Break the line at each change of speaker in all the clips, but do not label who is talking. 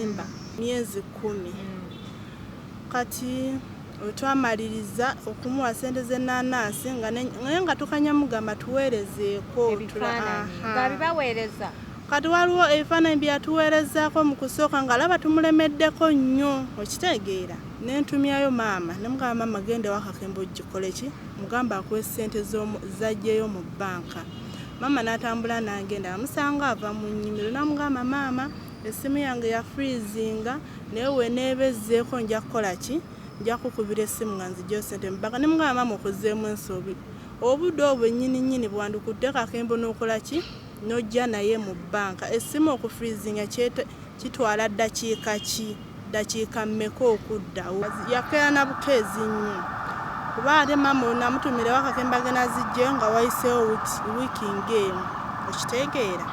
Mimba myezi 10. Kati wetwamaliriza okumuwa sente z'ennaanansi, nga naye nga tukanya mugamba tuweerezeeko.
Ebifaananyi ng'abibaweereza.
Kati waliwo ebifaananyi byatuweerezaako mu kusooka ng'alaba tumulemeddeko nnyo, okitegeera? Ne ntumyayo maama, ne mugamba, "Maama, genda ewa Kakembo gikole ki, mugamba akuwe ssente z'aggyeyo mu bbanka." Maama n'atambula n'agenda, amusanga ava mu nnimiro, n'amugamba, "Maama, essimu yange ya freezinga, naye weneeba ezzeeko nja kukola ki, nja kukubira essimu nga nzigyeyo ssente mu bbanka." Ne mugamba, "Maama, okozeemu ensobi. Obudde obwo nnyini nnyini bwandikutte Kakembo n'okola ki, n'ojja naye mu bbanka. Essimu okufreezinga kitwala ddakiika ki, ddakiika mmeka okuddawo?" Yakeera na bukeezi nnyo, kuba ate maama namutumira wa Kakembo agenda zijje nga wayiseewo wiiki ng'emu, okitegeera?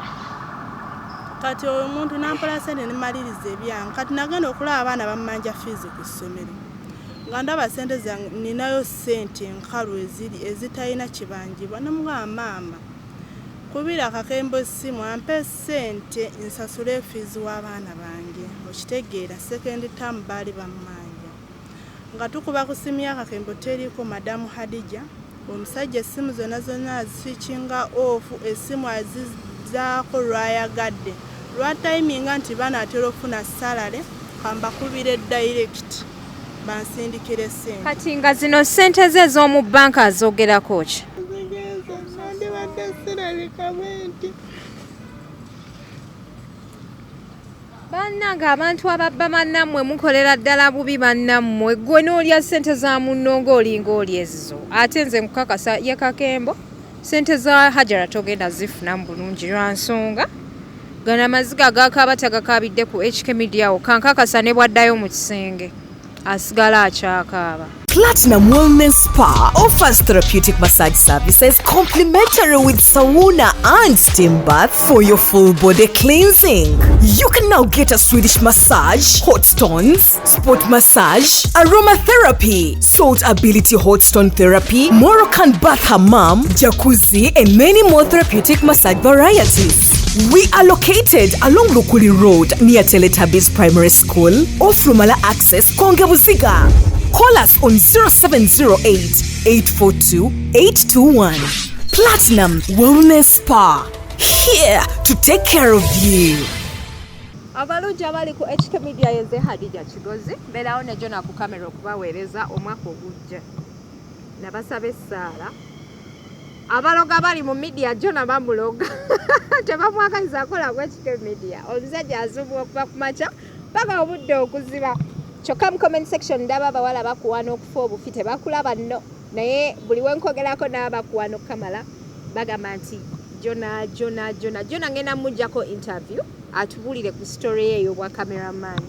Kati oyo omuntu nampola sente, nemaliriza ebyange. Kati nagenda okulaba abaana bammanja fiizi ku ssomero, nga ndaba sente zange, ninayo sente enkalu eziri ezitalina kibanjibwa. Nemugamba, "Maama, kubira Kakembo essimu ampe sente nsasule fiizi w'abaana bange," okitegeera? Second term baali bammanja. Nga tukuba ku simu ya Kakembo, teriko. Madamu Hadija, omusajja essimu zonna zonna aziswitchinga off, essimu azizaako lwayagadde, lwatayiminga nti banaatera okufuna salary, kambakubire direct bansindikire sente.
Kati nga zino ssente ze ez'omu bbanka azogerako ki?
Zigenze, nandibadde sirabika bwe nti.
Bannange, abantu ababba bannammwe, mukolera ddala bubi bannammwe. Gwe n'olya ssente za munno ng'olinga oli ezizo. Ate nze nkukakasa, ye Kakembo, ssente za Hajara togenda zifunamu bulungi, lwa nsonga gano amaziga gakaaba tagakaabidde ku HK Media wo. Kankakasa ne bwaddayo mu kisenge asigala akyakaaba.
Platinum Wellness Spa offers therapeutic massage services complimentary with sauna and steam bath for your full body cleansing. You can now get a Swedish massage, hot stones, sport massage, aromatherapy, salt ability hot stone therapy, Moroccan bath hammam, jacuzzi, and many more therapeutic massage varieties. We are located along Lukuli Road near Teletubbies Primary School, off Lumala Access, Konge Buziga. Call us on 0708 842 821. Platinum Wellness Spa. Here to take care of you.
Abalungi abali ku HK Media, yenze Hadija Kigozi, mbeerawo ne Jona ku kamera okubaweereza. Omwaka ogujja nabasaba essaala. Abaloga bali mu media, Jona bamuloga, tebamwagaliza akola ku HK Media. Omusajja azubuwa okuva ku makya paka obudde okuziba. Kyokka mu comment section ndaba abawala bakuwana okufa obufi, tebakulaba nno, naye buli wenkogerako n'abakuwana okukamala bagamba nti Jona, Jona, Jona, Jona. Ngenda mujjako interview atubuulire ku story ye ey'obwa cameraman.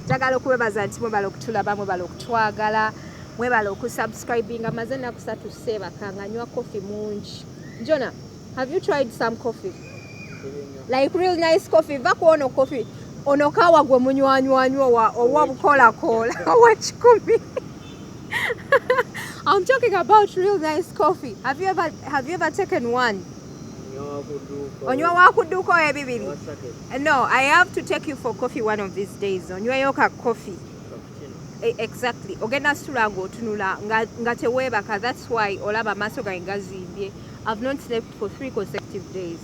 Njagala okubebaza nti mwebala okutulaba, mwebala okutwagala, mwebala okusubscribinga. Maze ennaku 3 seebaka nga nywa coffee mungi. Jona, have you tried some coffee, like real nice coffee? Va ku ono coffee, ono kawa gwe munywanywanyu owa bukoolakoola owa 100. I'm talking about real nice coffee. Have you ever taken one? Onywa wakudduka oyo ebibiri? No, I have to take you for coffee one of these days. Onyweyo ka coffee. Exactly. Ogenda sula ng'otunula nga teweebaka. That's why olaba amaaso gange gazimbye. I've not slept for 3 consecutive days.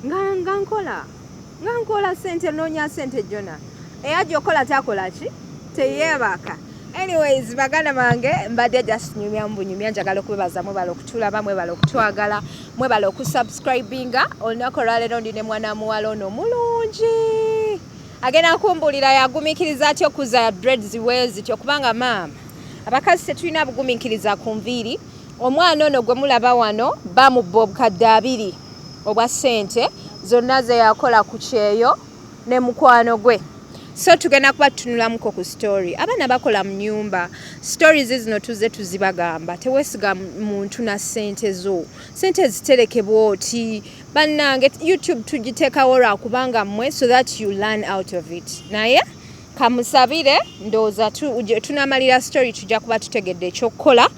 Nga nkola sente, noonya sente. Jona eyajja okola takola ki, teyeebaka. Anyways, baganda bange, mbadde just nyumya mu bunyumya. Njagala okubebaza, mwebala okutulaba, mwebala okutwagala, mwebala okusubscribinga. Olunaku olwaleero ndi ne mwana muwala ono mulungi, agenda kumbulira yagumiikiriza atya okuza dreads we zityo, kubanga maama, abakazi tetulina bugumiikiriza ku nviiri. Omwana ono gwe mulaba wano bamubba obukadde 20 obwa ssente zonna ze yakola ku kyeyo ne mukwano gwe. So tugenda kuba tutunulamuko ku story. Abaana bakola mu nyumba, stories zino tuzze tuzibagamba, teweesiga muntu na ssente zo. Ssente ziterekebwa oti. Bannange, YouTube tugiteekawo lwakubanga mmwe, so that you learn out of it. Naye kamusabire, ndowooza tunamalira story tujja kuba tutegedde ekyokukola.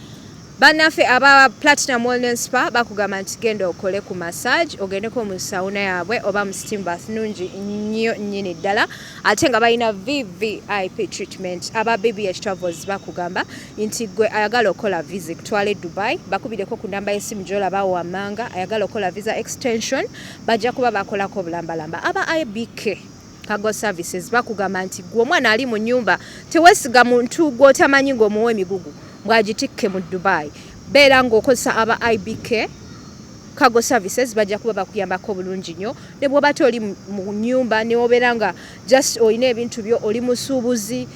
Bannaffe aba Platinum Wellness Spa bakugamba nti genda okole ku massage, ogendeko mu sauna yaabwe oba mu steam bath, nungi nnyo nnyini ddala, ate nga balina VVIP treatment. Aba BBH Travels bakugamba nti gwe ayagala okukola visa kutwala e Dubai, bakubireko ku namba y'essimu gy'olabawo wammanga. Ayagala okukola visa extension, bajja kuba bakolako obulambalamba. Aba IBK Cargo Services bakugamba nti gwe omwana ali mu nnyumba, teweesiga muntu gw'otamanyi ng'omuwa emigugu bw'agitikke mu Dubai. Beera ng'okozesa aba IBK Cargo Services, bajja kuba bakuyambako bulungi nnyo. Ne bw'oba toli mu nnyumba, ne wobeera nga just olina ebintu byo, oli musuubuzi,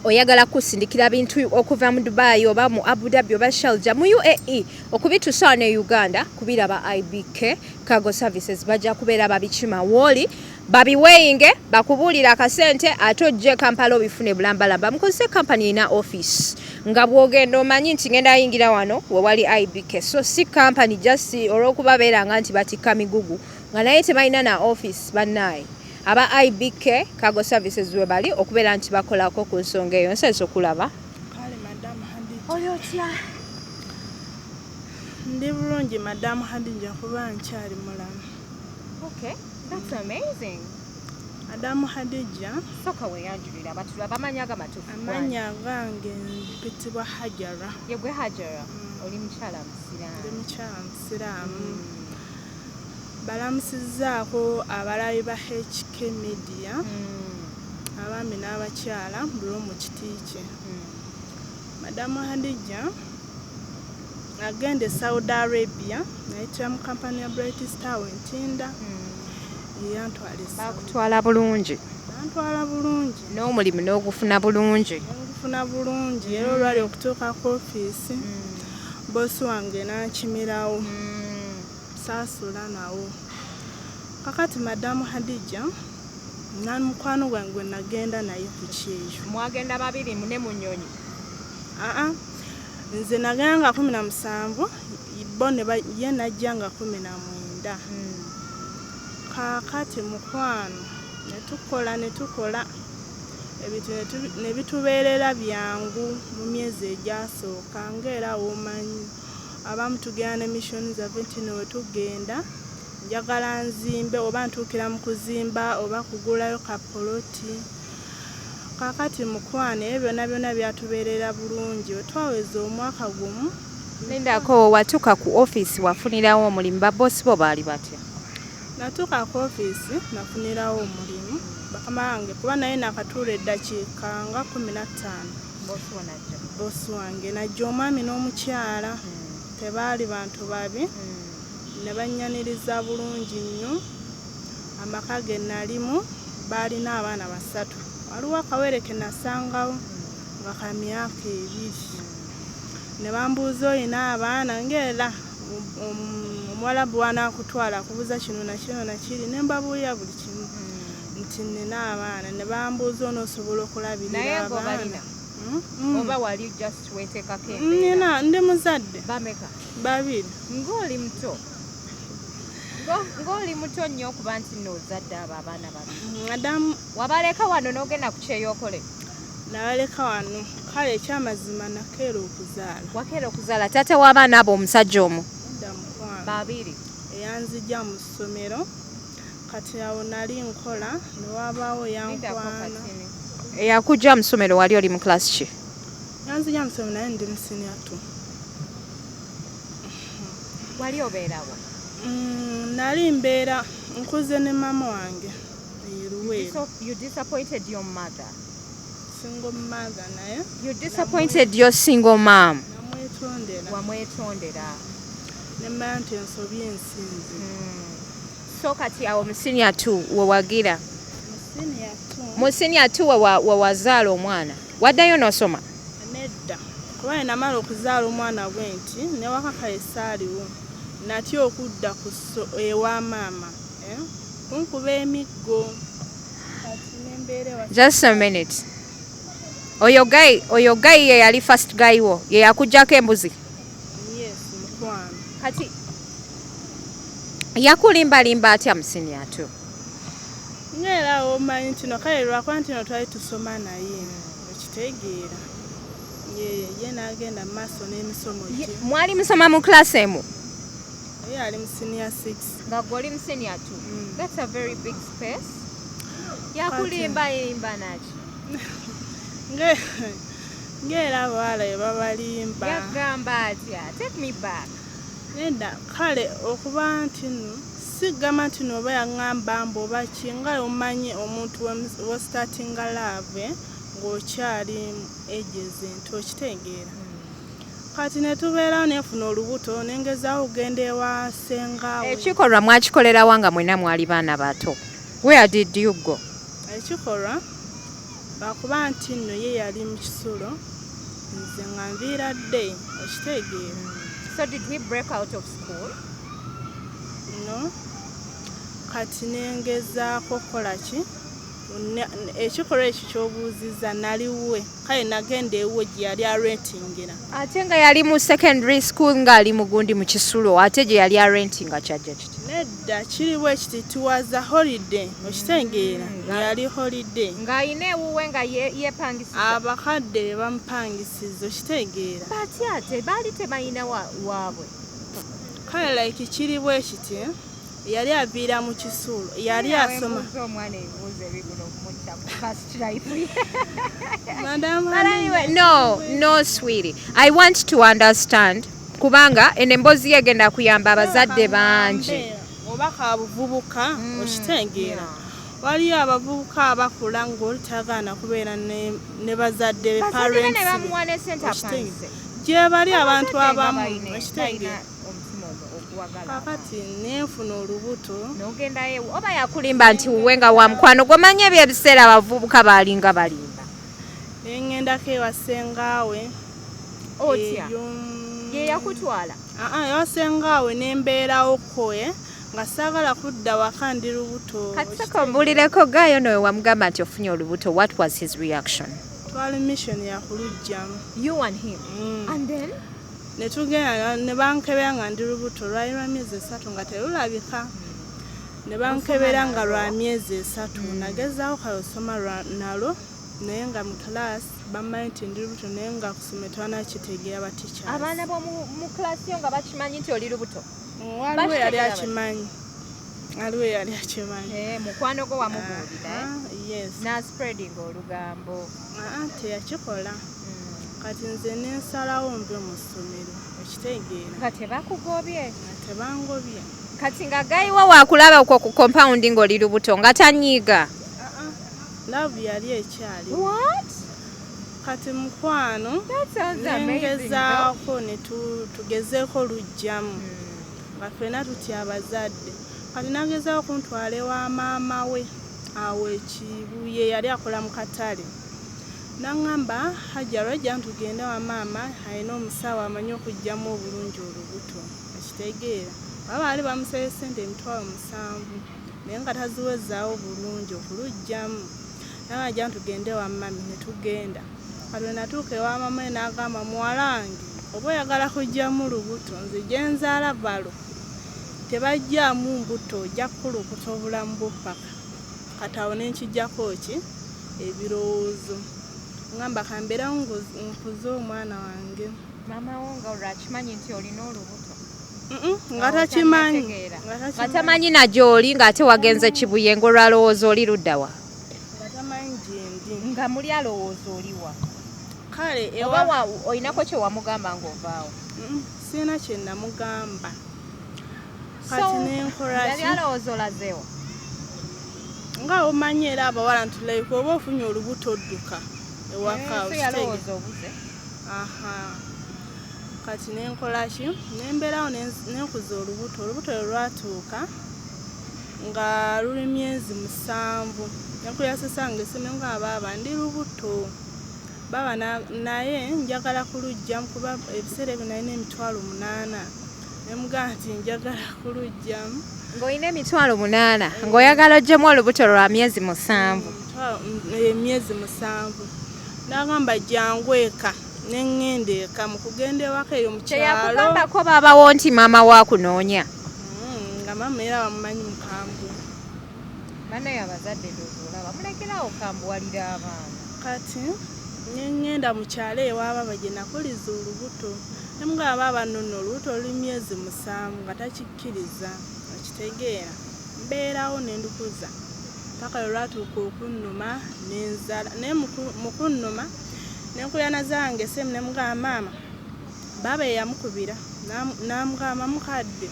oyagala kusindikira bintu okuva mu Dubai oba mu Abu Dhabi oba Sharjah mu UAE okubituusa wano e Uganda, kubiraba IBK Cargo Services, bajja kubeera babikima wooli, babiweyinge, bakubuulira akasente, ate ojje Kampala obifune bulambalamba. Mukozese kampani erina office, nga bw'ogenda omanyi nti ngenda yingira wano wewali IBK, so si kampani just olw'okuba beeranga nti batikka migugu nga naye tebalina na office. Bannaaye aba IBK Cargo Services we bali okubeera nti bakolako ku nsonga eyo. Nsanyusa okulaba.
Kale, Madamu Hadija.
Oli otya?
Ndi bulungi, Madamu Hadija, kuba nkyali mulamu.
Okay, that's amazing.
Madamu Hadija.
Soka weeyanjulira abatulaba amannya amatuufu.
Amannya gange mpitibwa Hajara.
Yegwe Hajara, oli mukyala musiraamu?
Ndi mukyala musiraamu. Balamusizzaako abalabi ba HK Media, abaami n'abakyala, buli omu mu kiti kye. Madamu Hadija, agenda e Saudi Arabia nayitira mu kampani ya Bright Star Ntinda, yantwala e Saudi.
Bakutwala bulungi?
Bantwala bulungi.
N'omulimu n'ogufuna bulungi?
Ngufuna bulungi, era olwali okutuuka ku ofiisi, boosi wange n'ankimirawo, saasula nawo. Kakati Madamu Hadija, na mukwano gwange gwe nagenda naye ku kyeyo.
Mwagenda babiri ne mu nnyonyi?
Aa, nze nagenda nga 17, bo ne ye najja nga 19. Kaakati mukwano, ne tukola, ne tukola ebintu, ne bitubeerera byangu mu myezi egyasooka. Ng'era womanyi, abamu tugenda ne mission zaffe nti no wetugenda njagala nzimbe, oba ntuukira mu kuzimba oba kugulayo kapoloti. Kaakati mukwano, ebyo byonna byonna byatubeerera bulungi. Wetwaweza omwaka gumu.
Lindako, watuuka ku ofiisi wafunirawo omulimu, babosi bo baali batya?
Natuuka ku ofiisi, nafunirawo omulimu bakama bange, kuba naye nakatuula eddakiika nga 15, bosi wange najja, omwami n'omukyala. Tebaali bantu babi, ne bannyaniriza bulungi nnyo. Amaka ge nalimu baalina abaana basatu. Waliwo akawere ke nasangawo nga ka myaka 2. Ne bambuuza, "Oyina abaana?" Ng'era omuwalabu wanaakutwala akubuuza kino nakino nakiri, ne mbabuulira buli kimu nti nina abaana. Ne bambuuza, "Onoosobola okulabirira
Naye
abaana?"
ng'obalina?
Mm.
Oba wali just weeteekako embeera?
Nina, ndi muzadde.
Bameka?
Babiri.
Ng'oli muto. Ng'oli muto nnyo okuba nti nno ozadde abo abaana babiri.
Madamu.
Wabaleka wano n'ogenda ku kyeyookole?
Nabaleka wano. Kale ekyamazima, nakeera okuzaala.
Wakeera okuzaala. Taata w'abaana abo omusajja omu?
Edda, mukwano.
Babiri.
Eyanzija mu ssomero. Kati awo nali nkola, ne wabaawo yankwana.
Eyakujja mu ssomero wali oli mu class ki?
Yanzija mu ssomero naye ndi mu senior two.
Wali obeerawo?
Nali mbeera nkuze ne maama wange e Luweero.
You disappointed your mother.
Single mother, naye
You disappointed your single mom.
Namwetondera.
Wamwetondera.
Ne mmanya nti ensobi ensinze.
So kati awo mu senior two wewagira?
Mu senior two.
Mu senior two wewazaala omwana, waddayo n'osoma?
Nedda, kuba we namala okuzaala omwana bwe nti newaka kale saaliwo, natya okudda ku ewa maama, eh? Kunkuba emiggo. Kati nembeera ewa.
Just a minute. Oyo guy ye yali first guy wo, ye yakuggyako embuzi?
Yes, mukwano.
Kati yakulimbalimba atya mu senior two?
Ngaera omanyi nti no kale lwakuba nti no twali tusoma naye, okitegeera. Ye n'agenda mu maaso n'emisomo gye.
Mwali musoma mu class emu?
Ye ali mu senior 6.
Nga gwe oli mu senior 2. That's a very big space. Yakulimba yimba naki?
Ng'era abawala bwe babalimba.
Yagamba atya? Take me back.
Nedda, kale okuba nti nno sigamba nti no oba yaŋŋamba mbu oba ki, nga omanyi omuntu wostartinga love ng'okyali ages nti okitegeera. Kati ne tubeerawo, nenfuna olubuto, nengezaawo okugenda ewa ssenga we.
Ekikolwa mwakikolerawa nga mwena mwali baana bato? Where did you go?
Ekikolwa lwakuba nti nno ye yali mu kisulo, nze nga nviira dde, okitegeera.
So did he break out of school?
No, kati nengezaako kukola ki, ekikolwa ekyo kyobuuziza naliwe, kale nagenda ewuwe gye yali arentingira.
Ate nga yali mu secondary school, ng'ali mugundi mu kisulo, ate gye yali arentinga kyajja kiti?
Nedda, kiri bwe kiti, it was a holiday, okitegeera, yali holiday.
Ng'ayina ewuwe nga yepangisiza?
Abakadde be bamupangisiza, okitegeera.
Batya ate baali tebalina waabwe?
Kale like kiri bwe kiti, yali aviira mu kisulo, yali asoma.
Omwana ebibuuzo ebigula okumutta ku past life.
Madam.
But anyway, no, no, sweetie. I want to understand kubanga eno emboozi ye egenda kuyamba abazadde bangi.
Oba kabuvubuka, okitegeera, waliyo abavubuka abakula ng'oli tagaana kubeera ne bazadde be.
Bazadde be
parents
ne
be.
Bamuwa ne sente
Okitegeera.
apangise.
Gye bali abantu
Abazadde nga
abamu,
balina
okitegeera.
omutima oguwagala.
Kakati nenfuna olubuto.
N'ogendayo oba yakulimba nti wuwe nga wa mukwano gwomanyi ebyo ebiseera abavubuka baalinga balimba.
Neŋŋendako ewa ssengaawe.
Otya?
Eyo.
Ye yakutwala?
Aa, ewa ssengaawe nembeerawoko nga saagala kudda waka ndi lubuto.
Kati sooka ombulireko, gaayo nowe wamugamba nti ofunye olubuto, what was his reaction?
Twali mission yakulugjamu.
You and him? And then?
Ne tugenda ne bankebera nga ndi lubuto, lwali lwa myezi 3 nga terulabika, ne bankebera nga lwa myezi 3. Nagezaako kale osoma nalwo, naye nga mu class bamanyi nti ndi lubuto, naye nga kusoma tebanakitegeera ba teachers.
Abaana b'omu mu class yo nga bakimanyi nti oli lubuto?
Waliwo yali
Bakitegeera.
akimanyi, waliwo yali akimanyi.
Eh, mukwano gwo wamubuulira, eh?
Ah, yes.
Na spreading olugambo.
Ah, teyakikola. Kati nze nensalawo nve mu ssomero, okitegeera.
Nga tebakugobye?
Nga tebangobye.
Kati nga gayiwa wakulaba okwo ku compound ng'oli lubuto nga tanyiiga?
Ah, ah, love yali ekyali.
What?
Kati mukwano,
That sounds amazing, though.
nengezaako ne tugezeeko lujjamu nga ffenna tutya abazadde. Kati nagezaako kuntwala ewa maama we awo ekibuye, yali akola mu katale, naŋŋamba, "Hajja, lwajja ntugende wa maama, alina omusawo amanyi okuggyamu obulungi olubuto," ekitegeera, baba baali bamusabye ssente 70,000 naye nga taziwezaawo bulungi okuluggyamu. Nagamba, "Ntugende wa mami." Ne tugenda. Kati bwe natuuka ewa mama we n'agamba, "Muwalange, oba oyagala kuggyamu lubuto, nze gye nzaala balo tebajjaamu mbuto, ojja kukulukuta obulamu bwo paka." Kati awo ne nkijjako ki ebirowoozo, ngamba kambeerawo nkuze omwana wange.
Maama wo nga olwakimanyi nti olina olubuto?
Nga takimanyi.
Nga
Nga takimanyi.
tamanyi na gy'oli, ng'ate wagenze Kibuye, ng'olwalowooza oli luddawa?
Nga tamanyi gyendi.
Nga muli alowooza oliwa?
Kale
Oba
ewa
olinako kye wamugamba ng'ovaawo?
Sirina kye namugamba. Kati nenkola
Yali
ki?
alowooza olazeewa?
Nga omanyi era abawala nti like oba ofunye olubuto odduka ewaka.
Eh, so
Okitegeera.
yalowooza obuze.
Aha, kati nenkola ki, nembeerawo nenkuza olubuto. Olubuto lwe lwatuuka nga luli myezi 7, nenkuyasesanga esimu nga, "Baaba, ndi lubuto baaba, naye njagala kuluggyamu," kuba ebiseera ebyo nalina 800,000. Nemugamba nti njagala kuluggyamu.
Ng'olina 800,000 ng'oyagala oggyemu olubuto lwa myezi 7?
Emyezi 7. Nagamba, "Jangu eka." Neŋŋenda eka. Mu kugenda ewaka eyo mu kyalo,
Teyakugambako baabawo nti maama waakunoonya?
Nga maama era bamumanyi mukambwe.
Banaye abazadde ndowooza olaba mulekerawo kambuwalira abaana.
Kati Neŋŋenda mu kyalo ewa baaba gye nakuliza olubuto, nemugamba, "Baaba, nno olubuto luli myezi 7," nga takikkiriza. Okitegeera? Mbeerawo ne ndukuza paka lwe lwatuuka okunnuma nenzala. Naye mu kunnuma nenkuyana zange semu, nemugamba, "Maama," baaba yeyamukubira n'amugamba, "Mukadde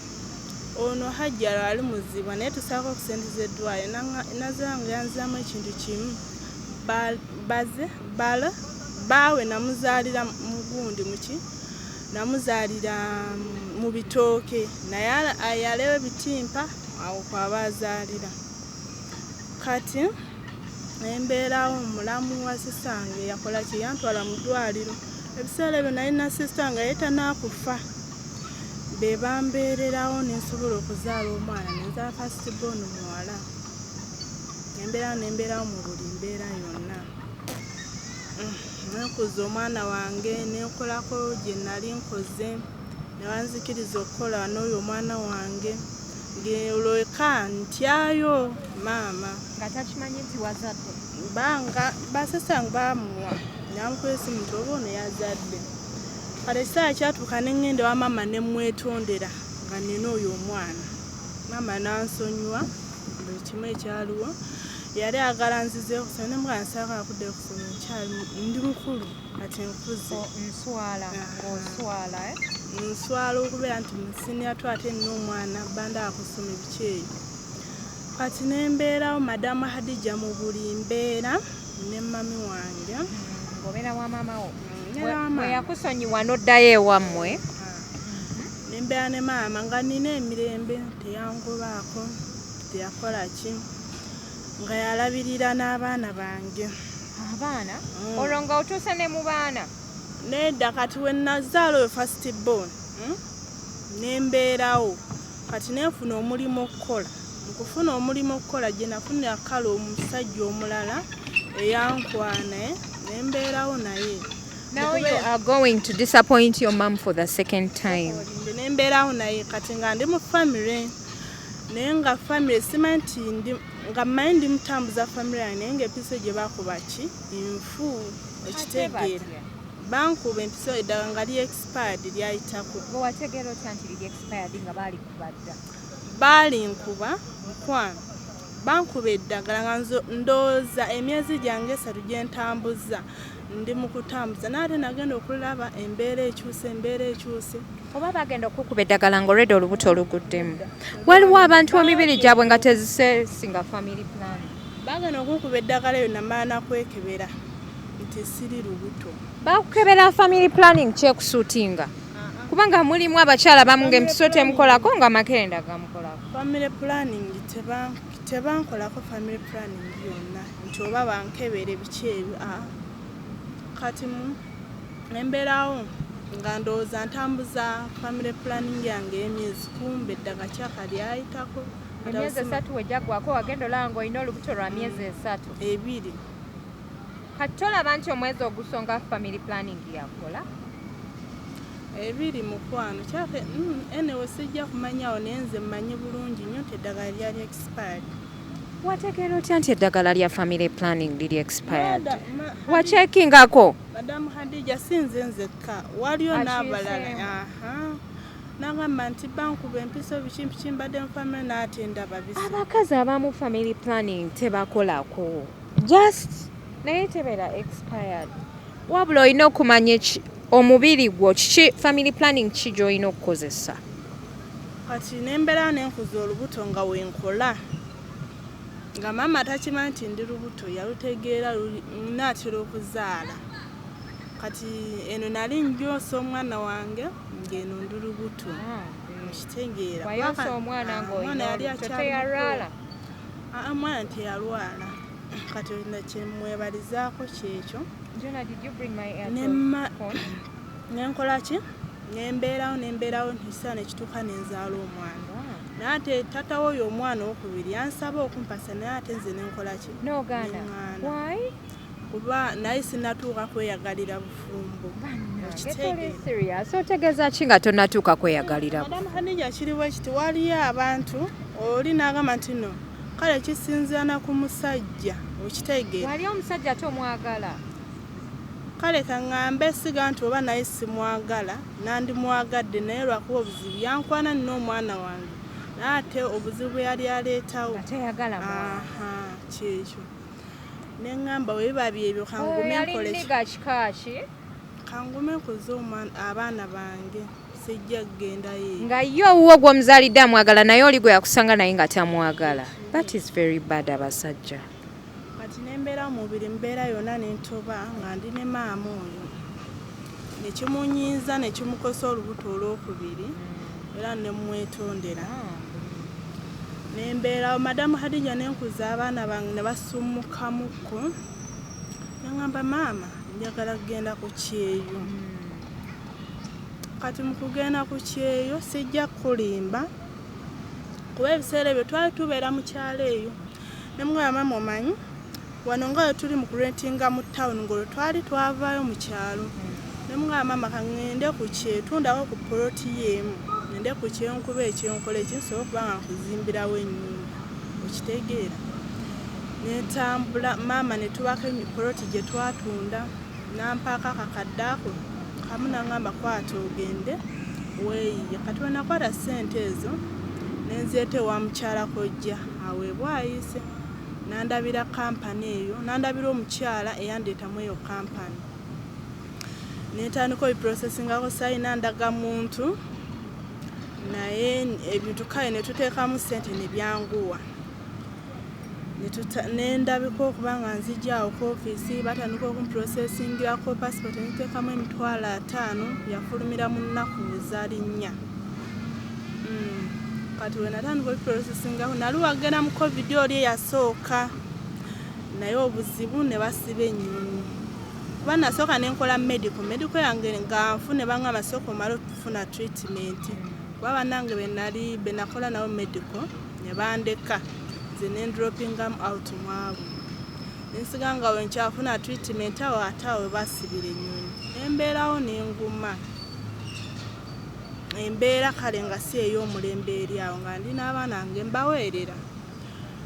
ono Hajjala ali muzibu, naye tusaako ku ssente z'eddwaliro." Nazange yanziramu ekintu kimu, baze bala baawe namuzaalira mugundi muki, namuzaalira mu bitooke, naye ayalewo ebitimpa awo kwaba azaalira. Kati embeerawo, mulamu wa sisange yakola ki, yantwala mu ddwaliro. Ebiseera ebyo nalina sister nga ye tanaakufa, be bambeererawo nensobola okuzaala omwana. Nenzaala first born muwala. Embeerawo, nembeerawo mu buli mbeera yonna. Nenkuza omwana wange, nenkolako gye nali nkoze, nebanzikiriza okukola n'oyo omwana wange, ng'olweka ntyayo maama.
Nga takimanyi nti wazadde?
Banga basista bamuwa, namukuba esimu nti oba ono yazadde. Kale ekiseera kyatuuka neŋŋenda ewa maama nemwetondera nga nina oyo omwana. Maama nansonyiwa buli kimu ekyaliwo. Yali ayagala nzizeeyo kusoma, nemugamba, "Nsaagala kuddayo kusoma, nkyali ndi mukulu kati, nkuze."
Nswala ng'oswala, eh?
Nswala okubeera nti mu senior two ate nina omwana, bandaba kusoma ebiki eyo. Kati nembeerawo, Madamu Hadija, mu buli mbeera ne mami wange.
Ng'obeera wa maama wo?
Mbeera wa
bwe
maama.
Yakusonyiwa n'oddayo ewammwe?
Nembeera ne maama nga nina emirembe, teyangobaako, teyakola ki, nga yalabirira n'abaana bange.
Abaana?
Mm.
Olwo nga otuuse ne mu baana?
Nedda, kati we nazaala oyo first born, Nembeerawo, kati nenfuna omulimu okukola. Mu kufuna omulimu okukola, gye nafunira kale omusajja omulala eyankwana, nembeerawo naye.
Now you are going to disappoint your mom for the second time.
Nze nembeerawo naye kati nga ndi mu famire, naye nga famire simanyi nti ndi, nga mmanyi ndi mutambuza famire yange, naye ngaempiso gye bakuba ki nfu. Ekitegeera, bankuba empiso eddagala nga li expired, lyayitako.
Gwe wategeera otya nti liri expired nga baali kubadda?
Baalinkuba, mukwano, bankuba eddagala nga nze ndowooza emyezi gyange 3 gye ntambuza, ndi mu kutambuza, naye ate nagenda okulaba embeera ekyuse, embeera ekyuse.
Oba bagenda okukuba eddagala nga olwedde olubuto oluguddemu. Waliwo abantu emibiri gyabwe nga tezisesinga family plan.
Bagenda okunkuba eddagala eyo, namala nakwekebera nti siri lubuto.
Bakukebera family planning kyekusuutinga, kubanga mulimu abakyala bamu nga empiso temukolako, nga makerenda gamukolako.
Family planning tebankolako family planning yonna nti oba bankebere biki ebyo. Aa, kati mu embeerawo nga ndowooza ntambuza family planning yange ey'emyezi, kumbe eddagala kyaka lyayitako.
Emyezi 3 wejjaggwako, wagenda olaba ng'olina olubuto lwa myezi 3?
2.
Kati tolaba nti omwezi ogusonga family planning yakola?
2, mukwano, kyake. Anyway, sijja kumanyawo, naye nze mmanyi bulungi nnyo nti eddagala lyali expired.
Wategeera otya nti eddagala lya family planning liri expired?
Mada-
Wakyekingako?
Madamu Hadija, si nze nzekka, waliyo n'abalala.
Akiiseemu.
Aha, nagamba nti bankuba empiso biki biki, mbadde mu family n'ate ndaba bisi.
Abakazi abamu family planning tebakolako, just naye tebeera expired, wabula olina okumanya omubiri gwo kiki, family planning ki gy'olina okukozesa.
Kati nembeera nenkuza olubuto nga wenkola, nga maama takimanyi nti ndi lubuto. Yalutegeera naatera okuzaala. Kati eno nali njosa omwana wange, ng'eno ndi lubuto. Okitegeera?
Wayonsa omwana?
Ah,
Ng'olina
omwana yali
olubuto?
akyali
Teyalwala?
muto. Ah, omwana teyalwala. Kati kyemwebalizaako kyekyo.
Jonah, did you bring my AirTag phone?
Nenkola ki, nembeerawo, nembeerawo, ntikiseera nekituuka nenzaala omwana. Naye ate taata w'oyo omwana owokubiri yansaba okumpasa, naye ate nze nenkola ki?
N'ogaana?
Neŋŋaana.
Why?
Kuba naye sinatuuka kweyagalira bufumbo.
Toli
Okitegeera?
serious. Otegeeza ki nga tonatuuka kweyagalira?
Madamu Hadija, kiriwo ekiti, waliyo abantu oli n'agamba nti no, kale kisinziira na ku musajja. Okitegeera?
Wali omusajja tomwagala?
Kale kaŋŋambe siga nti oba naye simwagala, nandimwagadde, naye lwakuba obuzibu yankwana nina omwana wange, naye ate obuzibu bwe yali aleetawo
Nga teyagala mwana.
Aha, kyekyo neŋŋamba bwe biba byebyo
Oyo
kangume
yali
nkole ki?
nniga kika ki?
Kangume nkuze abaana bange, sijja kugendayo eyo.
Nga ye owuwo gw'omuzaalidde amwagala, naye oli gwe yakusanga naye nga tamwagala. That is very bad, abasajja.
Kati nembeera omubiri mbeera yonna nentoba nga ndi ne maama oyo, nekimunyiiza nekimukosa olubuto olwokubiri, era nemwetondera nembeerawo. Madamu Hadija, nenkuza abaana bange ne basumukamukko, neŋŋamba maama njagala kugenda ku kyeyo. Kati mu kugenda ku kyeyo sijja kukulimba, kuba ebiseera ebyo twali tubeera mu kyalo eyo, nemugamba maama omanyi wano nga we tuli mu kurentinga mu tawuni, ng'olwo twali twavaayo mu kyalo, nemugamba maama kaŋŋende ku kyeyo, tundako ku poloti yeemu ngende ku kyenkuba ekyenkola eki nsobola okuba nga nkuzimbirawo ennyumba, okitegeera. Netambula maama ne tubako poloti gye twatunda, nampaako akakadde ako kamu, naŋŋamba kwata ogende weeyiye. Kati we nakwata ssente ezo nenzeeta ewa mukyala kojja aweebwa ayise, nandabira kampani eyo, nandabira omukyala eyandeetamu eyo kampani, nentandika obiprocessingako. Sayina ndagamuntu, naye ebintu kale netuteekamu ssente nebyanguwa. Nendabika okuba nga nzija awo ku ofiisi, batandika okumprocessingirako passport, neteekamu 50,000, yafulumira mu nnaku zaali 4. Kati we natandika obiprocessingako nali wagenda mu COVID oli eyasooka, naye obuzibu ne basiba ennyonyi, kuba nasooka nenkola medical yange nga nfu, ne baŋŋamba sooka omale okufuna treatment, kuba bannange benali benakola nabo medical ne bandeka nze nendropingamu out mwabo, nensiga nga wenkyafuna treatment awo, ate awo basibira ennyonyi, nembeerawo nenguma embeera kale nga si ey'omulembe eri awo, nga ndi n'abaana nge mbaweerera.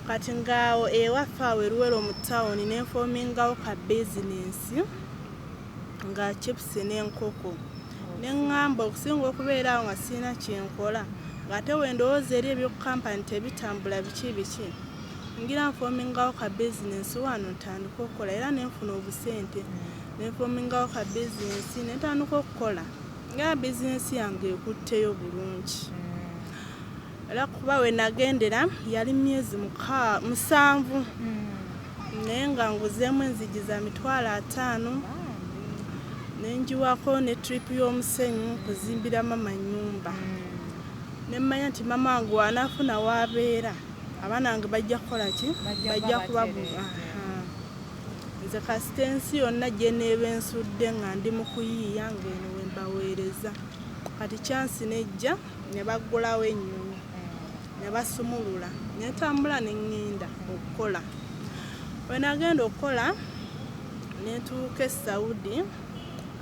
Kati ngaawo ewaffe awo eruwero mu tawuni nenfomingawo ka bizinensi nga chips n'enkoko, neŋŋamba okusinga okubeera awo nga sirina kyenkola, ng'ate wendowooza eri ebyokukampani tebitambula biki biki, ngira nfomingawo ka bizinensi wano ntandika okukola, era nenfuna obusente nenfomingawo ka bizinensi nentandika okukola, nga bizinensi yange ekutteyo bulungi. Era kuba we nagendera yali myezi 7, naye nga nguzeemu enzigi za 50,000, nenjiwako ne trip y'omusenyu kuzimbira mama nnyumba, nemmanya nti mama wange wanaafuna waabeera abaana bange bajja kukola ki, bajja kuba. Nze kasita ensi yonna gye neeba ensudde nga ndi mu kuyiiya ng'eno we mbaweereza. Kati chance nejja ne baggulawo ennyonyi ne basumulula, nentambula ne ŋŋenda okukola. Bwe nagenda okukola nentuuka e Saudi,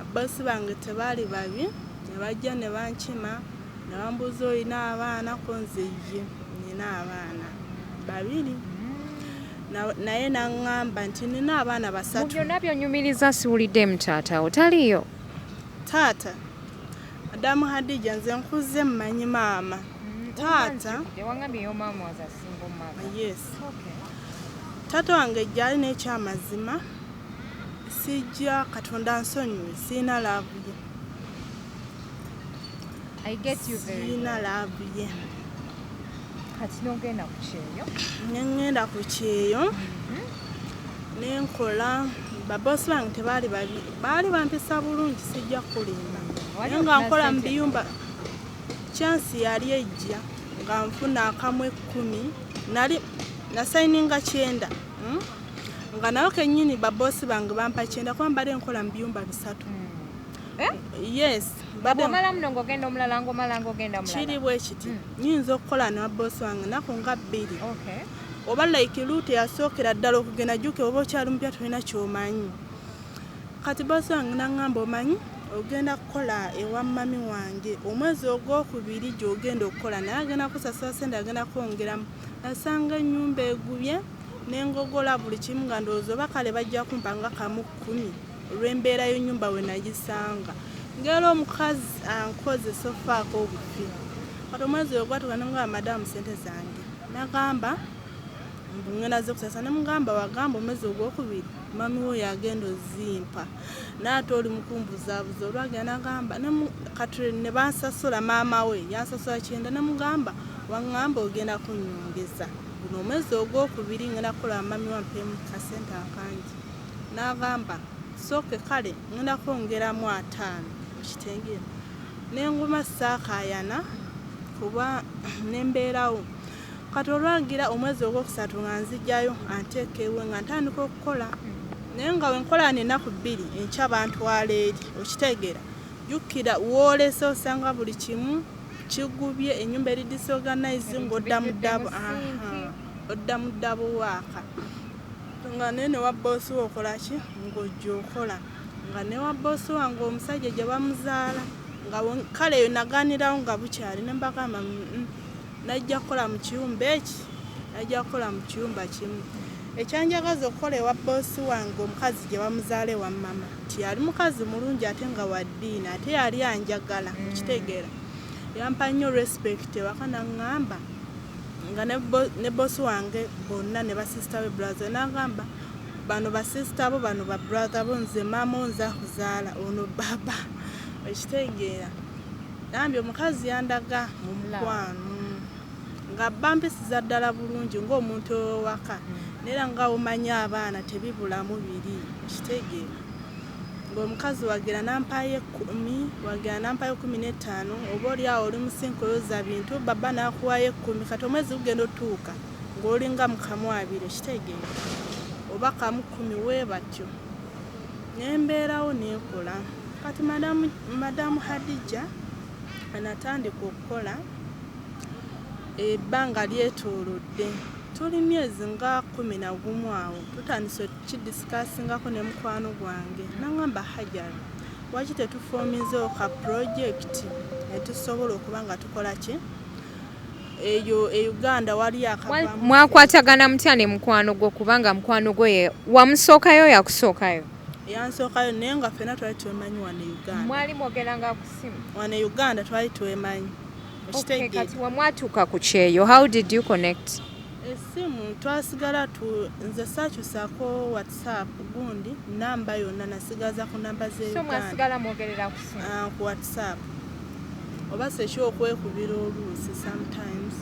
ababosi bange tebaali babi, ne bajja ne bankima ne bambuuza olina abaana? Ko nze ye nina abaana 2, naye naŋŋamba nti nina abaana
Mu
3.
Byonna byonyumiriza siwuliddemu taatawo taliyo.
Taata, Madamu Hadija, nze nkuze mmanyi maama, taata
Wangambye your mom was a single mother.
Yes, taata wange gyali n'ekyamazima sijja, Katonda nsonyiwe, siina love ye.
I get you very
Siina
well.
love ye.
Kati n'ogenda ku kyeyo.
Neŋŋenda ku kyeyo nenkola, babosi bange tebaali babi, baali bampisa bulungi, sijja kulimba.
Wali
Naye nga
ofuna
nkola mu
ssente?
biyumba, chance yali ejja nga nfuna akamu 10, nali nasayininga 90, Nga nayo kennyini babosi bange bampa 90, kuba mbadde nkola mu biyumba 3.
Eh?
Yes, mbadde
Bw'omala muno ng'ogenda omulala, ng'omala ng'ogenda mulala.
Kiri bwe kiti, nyinza okukola ne babosi wange naku nga 2 oba like route yasookera ddala okugenda jjuke, oba okyali mupya tolina kyomanyi. Kati bosi wange naŋŋamba omanyi ogenda kukola ewa mami wange omwezi ogwokubiri gy'ogenda okukola, naye agenda kusasula sente, agenda kwongeramu. Nasanga ennyumba egubye nengogola buli kimu, nga ndowooza oba kale bajja kumpa nga kamu 10 Olw'embeera y'ennyumba we nagisanga, ngera omukazi ankoze sofaako obufi. Kati omwezi we gwatuuka, nemugamba, "Madamu, sente zange." Nagamba mbu ngenda zikusasa. Nemugamba, "Wagamba omwezi ogwokubiri mami wo yagenda ozimpa, naate oli mukumbuzaabuza." Olwagenda nagamba kati ne bansasula, maama we yansasula kyenda. Nemugamba, "Waŋŋamba ogenda kunyongeza guno omwezi ogwokubiri, ngenda kukola mami wampemu kasente akangi." N'agamba, "Sooke, kale ngenda kwongeramu 50." Okitegeera, nenguma saakaayana kuba nembeerawo. Kati olwagira omwezi ogwokusatu nga nzijjayo anteeka ewe, nga ntandika okukola, naye nga wenkola nenaku 2, enkya bantwala eri. Okitegeera, jjukira woolese osanga buli kimu kigubye, ennyumba eri disorganize, ng'odda mu ddabo, odda mu ddabo waaka, nga naye ne wa boosi we okola ki, ng'ojja okola, nga ne wa boosi wange omusajja gye bamuzaala, nga kale eyo nagaanirawo nga bukyali. Ne mbagamba, najja kukola mu kiyumba eki, najja kukola mu kiyumba kimu." Ekyanjagaza okukola ewa boosi wange omukazi gye bamuzaala ewa mama, nti yali mukazi mulungi ate nga wa ddiini, ate yali anjagala. Okitegeera, yampa nnyo respect ewaka, naŋŋamba nga ne boosi wange bonna ne basisita be, brother, nagamba, "Bano basisita bo, bano ba brother bo, nze maama wo, nze akuzaala, ono baba." Okitegeera, nambi omukazi yandaga omukwano, nga bampisiza ddala bulungi ng'omuntu owewaka, neera nga omanyi abaana tebibulamu biri. Okitegeera, ng'omukazi wagira nampayo 10, wagira nampayo 15, oba oli awo oli musinka oyoza bintu, baba nakuwayo 10. Kati omwezi gugenda otuuka ng'olinga mu kamu abiri, okitegeera, oba kamu 10, weebatyo nembeerawo nenkola. Kati madamu Hadija natandika okukola, ebbanga lyetoolodde, tuli myezi nga 11 awo, tutandise okidiscussingako ne mukwano gwange. Naŋŋamba, "Hajara, waki tetuforminzeewo ka project netusobola okuba nga tukola ki eyo e Uganda?" Wali akavamu.
Mwakwatagana mutya ne mukwano gwo, kubanga mukwano gwo ye wamusookayo, yakusookayo?
Yansookayo, naye nga ffenna twali twemanyi wano e Uganda.
Mwali mwogeranga ku simu?
Wano e Uganda twali twemanyi.
Okay,
okitegeera.
Kati wemwatuuka ku kyeyo, how did you connect?
Essimu twasigala tu, nze saakyusaako WhatsApp gundi, namba yonna nasigaza ku namba z'e
So
Uganda.
Mwasigala mwogerera ku simu?
Ah, ku WhatsApp oba sekyokwekubira oluusi sometimes.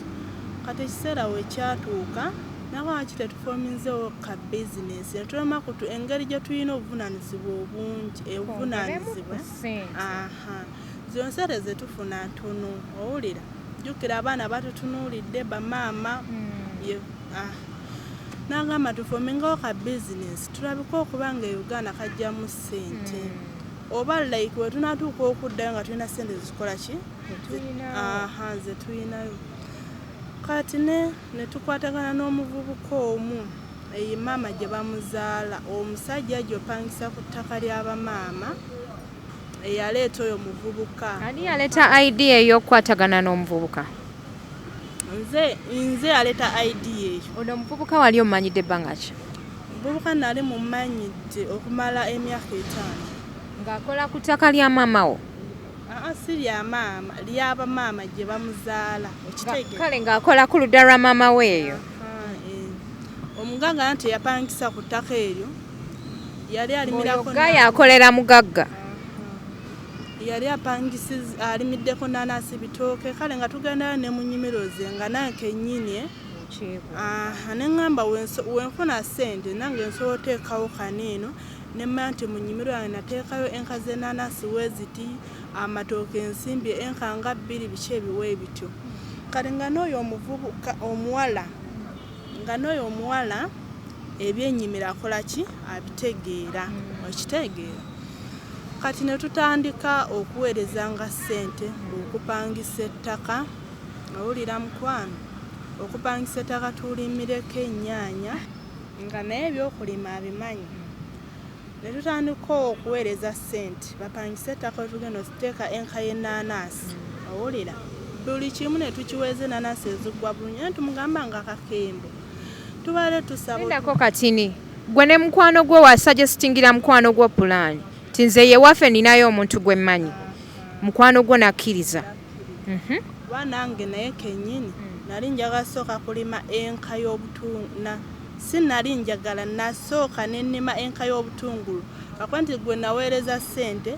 Kati ekiseera wekyatuuka, nakwaki tetuforminzeewo ka bizinesi, netulema kutu engeri gye tulina obuvunanyizibwa obungi, obuvunanyizibwa.
Ku ssente.
Aha, zino sente zetufuna ntono. Owulira, jjukira abaana batutunuulidde, bamaama. Ah. Nagamba tuformingawo ka bizinesi tulabike okuba nga e Uganda kajjamu ssente, oba like wetunatuuka okuddayo nga tulina ssente zikola ki. Aha, nze tulinayo. Kati ne tukwatagana n'omuvubuka omu, eyi maama gye bamuzaala, omusajja gy'opangisa ku ttaka ly'abamaama, eyaleeta oyo muvubuka.
Ani yaleeta idea ey'okukwatagana n'omuvubuka?
Nze yaleeta idea eyo.
Ono omuvubuka wali omumanyidde ebbanga ki?
Omuvubuka nali mumanyidde okumala emyaka 5.
Ng'akola ku ttaka lya maama wo?
Aa, si lya maama, lyabamaama gye bamuzaala. Okitegeera?
Kale, ng'akola ku ludda lwa maama we eyo.
Aha, eh. Omugagga nti yapangisa ku ttaka eryo, yali alimirako.
Oyo yakolera mugagga.
Yali apangisiza, alimiddeko nanasi, bitooke. Kale nga tugendayo ne mu nnimiro ze, nga nange kennyini, aha, ne ŋŋamba wenfuna ssente nange nsobola oteekawo kaneeno, ne mmanya nti mu nnimiro yange nateekayo enka z'enanasi weeziti, amatooke ensimbi enka nga 2, biki ebiwa ebityo. Kale nga n'oyo omuvubuka omuwala, nga n'oyo omuwala ebyennyimiro akola ki, abitegeera. Okitegeera, kati ne tutandika okuweerezanga ssente okupangisa ettaka. Owulira mukwano, okupangisa ettaka tulimireko ennyaanya, nga naye ebyokulima abimanyi. Ne tutandika okuweereza ssente bapangise ettaka wetugenda okuteeka enka y'ennaanansi. Owulira, buli kimu ne tukiweeza, ennaanansi eziggwa bulungi, naye tumugamba nga Kakembo tubale tusaba.
Lindako katini. Gwe ne mukwano gwo wasuggestingira mukwano gwo pulaani nti nze yewaffe ninayo omuntu gwe mmanyi, mukwano gwo nakkiriza.
Kuba nange naye kennyini nali njagala sooka kulima enka y'obutungulu, si nali njagala, nasooka nennima enka y'obutungulu, lwakuba nti gwe naweereza ssente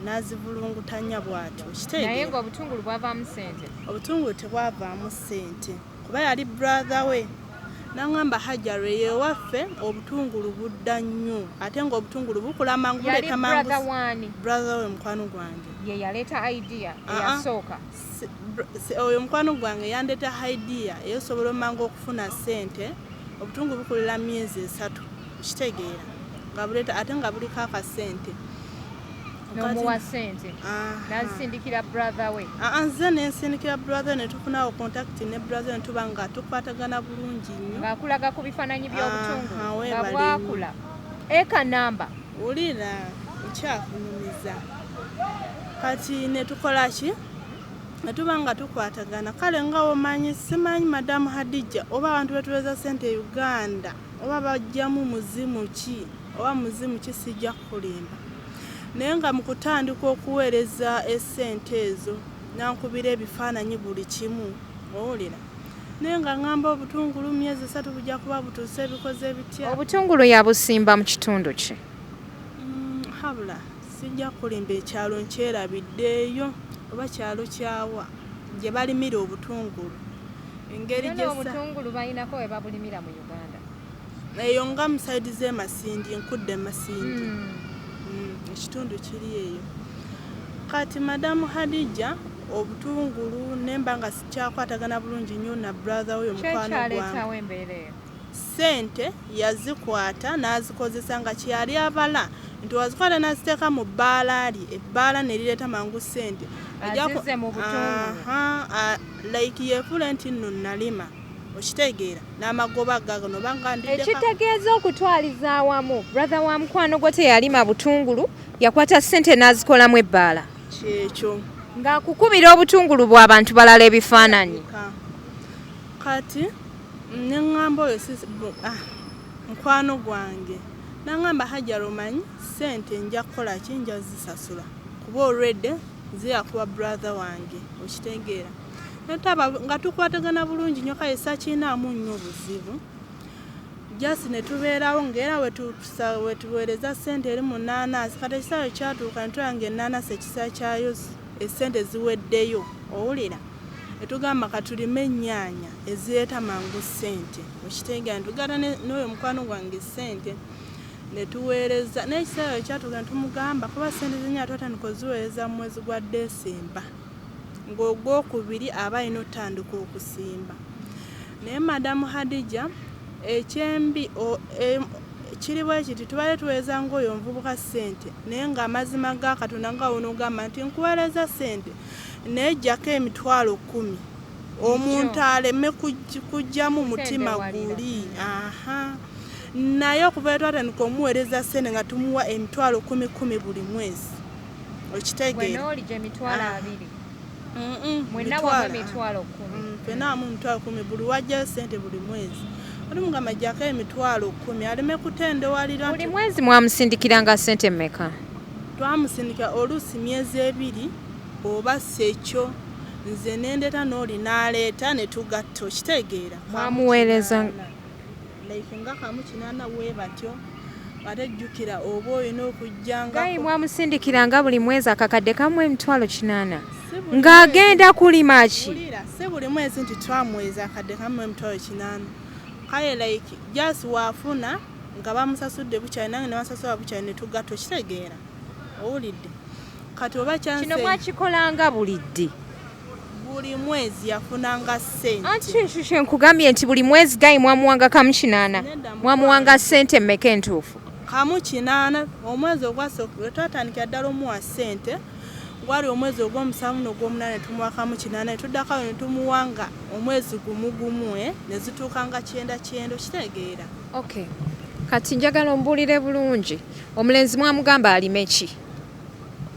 n'azivulungutanya bw'atyo.
Naye
Okitegeera?
ng'obutungulu bwavaamu ssente?
Obutungulu tebwavaamu ssente, kuba yali brother we naŋŋamba, "Hajara, ewaffe obutungulu budda nnyo, ate ng'obutungulu bukula mangu,
Yali
buleeta mangu."
brother waani?
Brother we, mukwano gwange.
Ye yaleeta idea
Ah, ah.
eyasooka?
Oyo mukwano gwange yandeeta idea eyosobola omangu okufuna ssente. Obutungulu bukulira myezi 3, okitegeera, nga buleeta ate nga buliko akasente.
N'omuwa ssente?
Aha.
N'azisindikira brother we?
Aa, nze nensindikira brother, ne tufunawo contact ne brother, ne tuba nga tukwatagana bulungi nnyo.
Ng'akulaga ku bifaananyi by'obutungulu?
Aha,
Nga
weebale.
bwakula eka namba?
Wulira, nkyakunyumiza. Kati ne tukola ki, ne tuba nga tukwatagana. Kale nga womanyi, simanyi Madamu Hadija, oba abantu betuweza sente e Uganda oba bajjamu muzimu ki oba muzimu ki, sijja kukulimba. Naye nga mu kutandika okuweereza esente ezo, nankubira ebifaananyi buli kimu, owulira, naye nga ŋŋamba obutungulu myezi 3 bujja kuba butuuse, bikoze bitya.
Obutungulu yabusimba mu kitundu ki?
Habula sijja kulimba, ekyalo nkyerabiddeeyo, oba kyalo kyawa gye balimira obutungulu, engeri
Yona
gyesa
obutungulu balinako we babulimira mu Uganda.
Eyo nga mu side z'e Masindi, nkudde Masindi. Ekitundu kiri eyo. Kati Madamu Hadija, obutungulu nemba nga sikyakwatagana bulungi nnyo na brother oyo mukwano gwange.
Kyekyaleetawo embeera eyo?
Ssente yazikwata n'azikozesa nga kyeyali abala nti wazikwata n'aziteeka mu bbaala lye, ebbaala ne lireeta mangu ssente.
Azizze mu butungulu.
Aha, like yeefule nti nno nalima, okitegeera, n'amagoba gagano oba nga ndiddeko.
Ekitegeeza okutwaliza awamu, brother wa mukwano gwo teyalima butungulu, yakwata ssente n'azikolamu ebbaala?
Kyekyo.
Ng'akukubira obutungulu bw'abantu balala ebifaananyi?
Kati neŋŋamba oyo mukwano gwange, naŋŋamba, "Hajjara, omanyi ssente nja kukola ki, nja zisasula, kuba olwedde ziyakuwa brother wange," okitegeera. Netaba nga tukwatagana bulungi nnyo, kale sakiinaamu nnyo buzibu, just ne tubeerawo ngaera wetuweereza ssente eri mu naanaasi. Kati ekiseera kyatuuka netulaba nga ennaanasi ekiseera kyayo essente ziweddeyo, owulira, netugamba katulime ennyaanya ezireeta mangu ssente, okitegeera. Netugata n'oyo mukwano gwange ssente netuweereza, naye ekiseera ekyatuuka netumugamba, kuba ssente z'ennyaanya twatandika oziweereza mu mwezi gwa Desemba, ng'ogwokubiri aba alina otandika okusimba. Naye Madamu Hadija, ekyembi kiri bwe kiti, tubadde tuweereza ngaoyo omuvubuka ssente, naye ng'amazima ga Katonda nga wonoogamba nti nkuweereza ssente naye jjako 100,000, omuntu aleme kujjamu mutima
Kutendewalira.
guli. Aha, naye okuva lwe twatandika omuweereza ssente nga tumuwa emitwalo kumi kumi buli mwezi,
Gwe
okitegeera.
n'oli gye mitwalo
Ah.
abiri?
Mm-mm,
Mwenna wamu 10,000?
Ffenna wamu 10,000. Buli wajjayo ssente buli mwezi, oli mugamba jjako 10,000 aleme kutendewalira.
Buli
Nti
mwezi mwamusindikiranga ssente mmeka?
Twamusindika oluusi myezi 2 oba sekyo, nze nendeeta n'oli n'aleeta ne tugatta, okitegeera.
Mwamuweereza-
Like nga kamu kinaana bwe batyo, ate jjukira oba olina okujja nga
Gayi mwamusindikiranga buli mwezi akakadde kamu 800,000?
Si buli
Ng'agenda kulima ki?
Wulira, si buli mwezi nti twamuweeza akadde kamu 800,000. Kale like just waafuna nga bamusasudde bukyali, nange ne basasula bukyali, ne tugatta, okitegeera, owulidde. Kati oba
Kino
kyanse
mwakikolanga buli ddi?
Buli mwezi yafunanga ssente.
Anti ekyo kye nkugambye nti buli mwezi gayi mwamuwanga kamu kinaana.
Nedda,
Mwamuwanga ssente mmeka entuufu?
Kamu kinaana. Omwezi ogwasooka lwe twatandikira ddala omuwa ssente gwali omwezi ogw'omusanvu n'ogw'omunaana, ne tumuwa kamu kinaana, ne tuddako awo ne tumuwa nga omwezi gumu gumu, ne zituuka nga kyenda kyenda, okitegeera.
Okay, kati njagala ombuulire bulungi, omulenzi mwamugamba alime ki?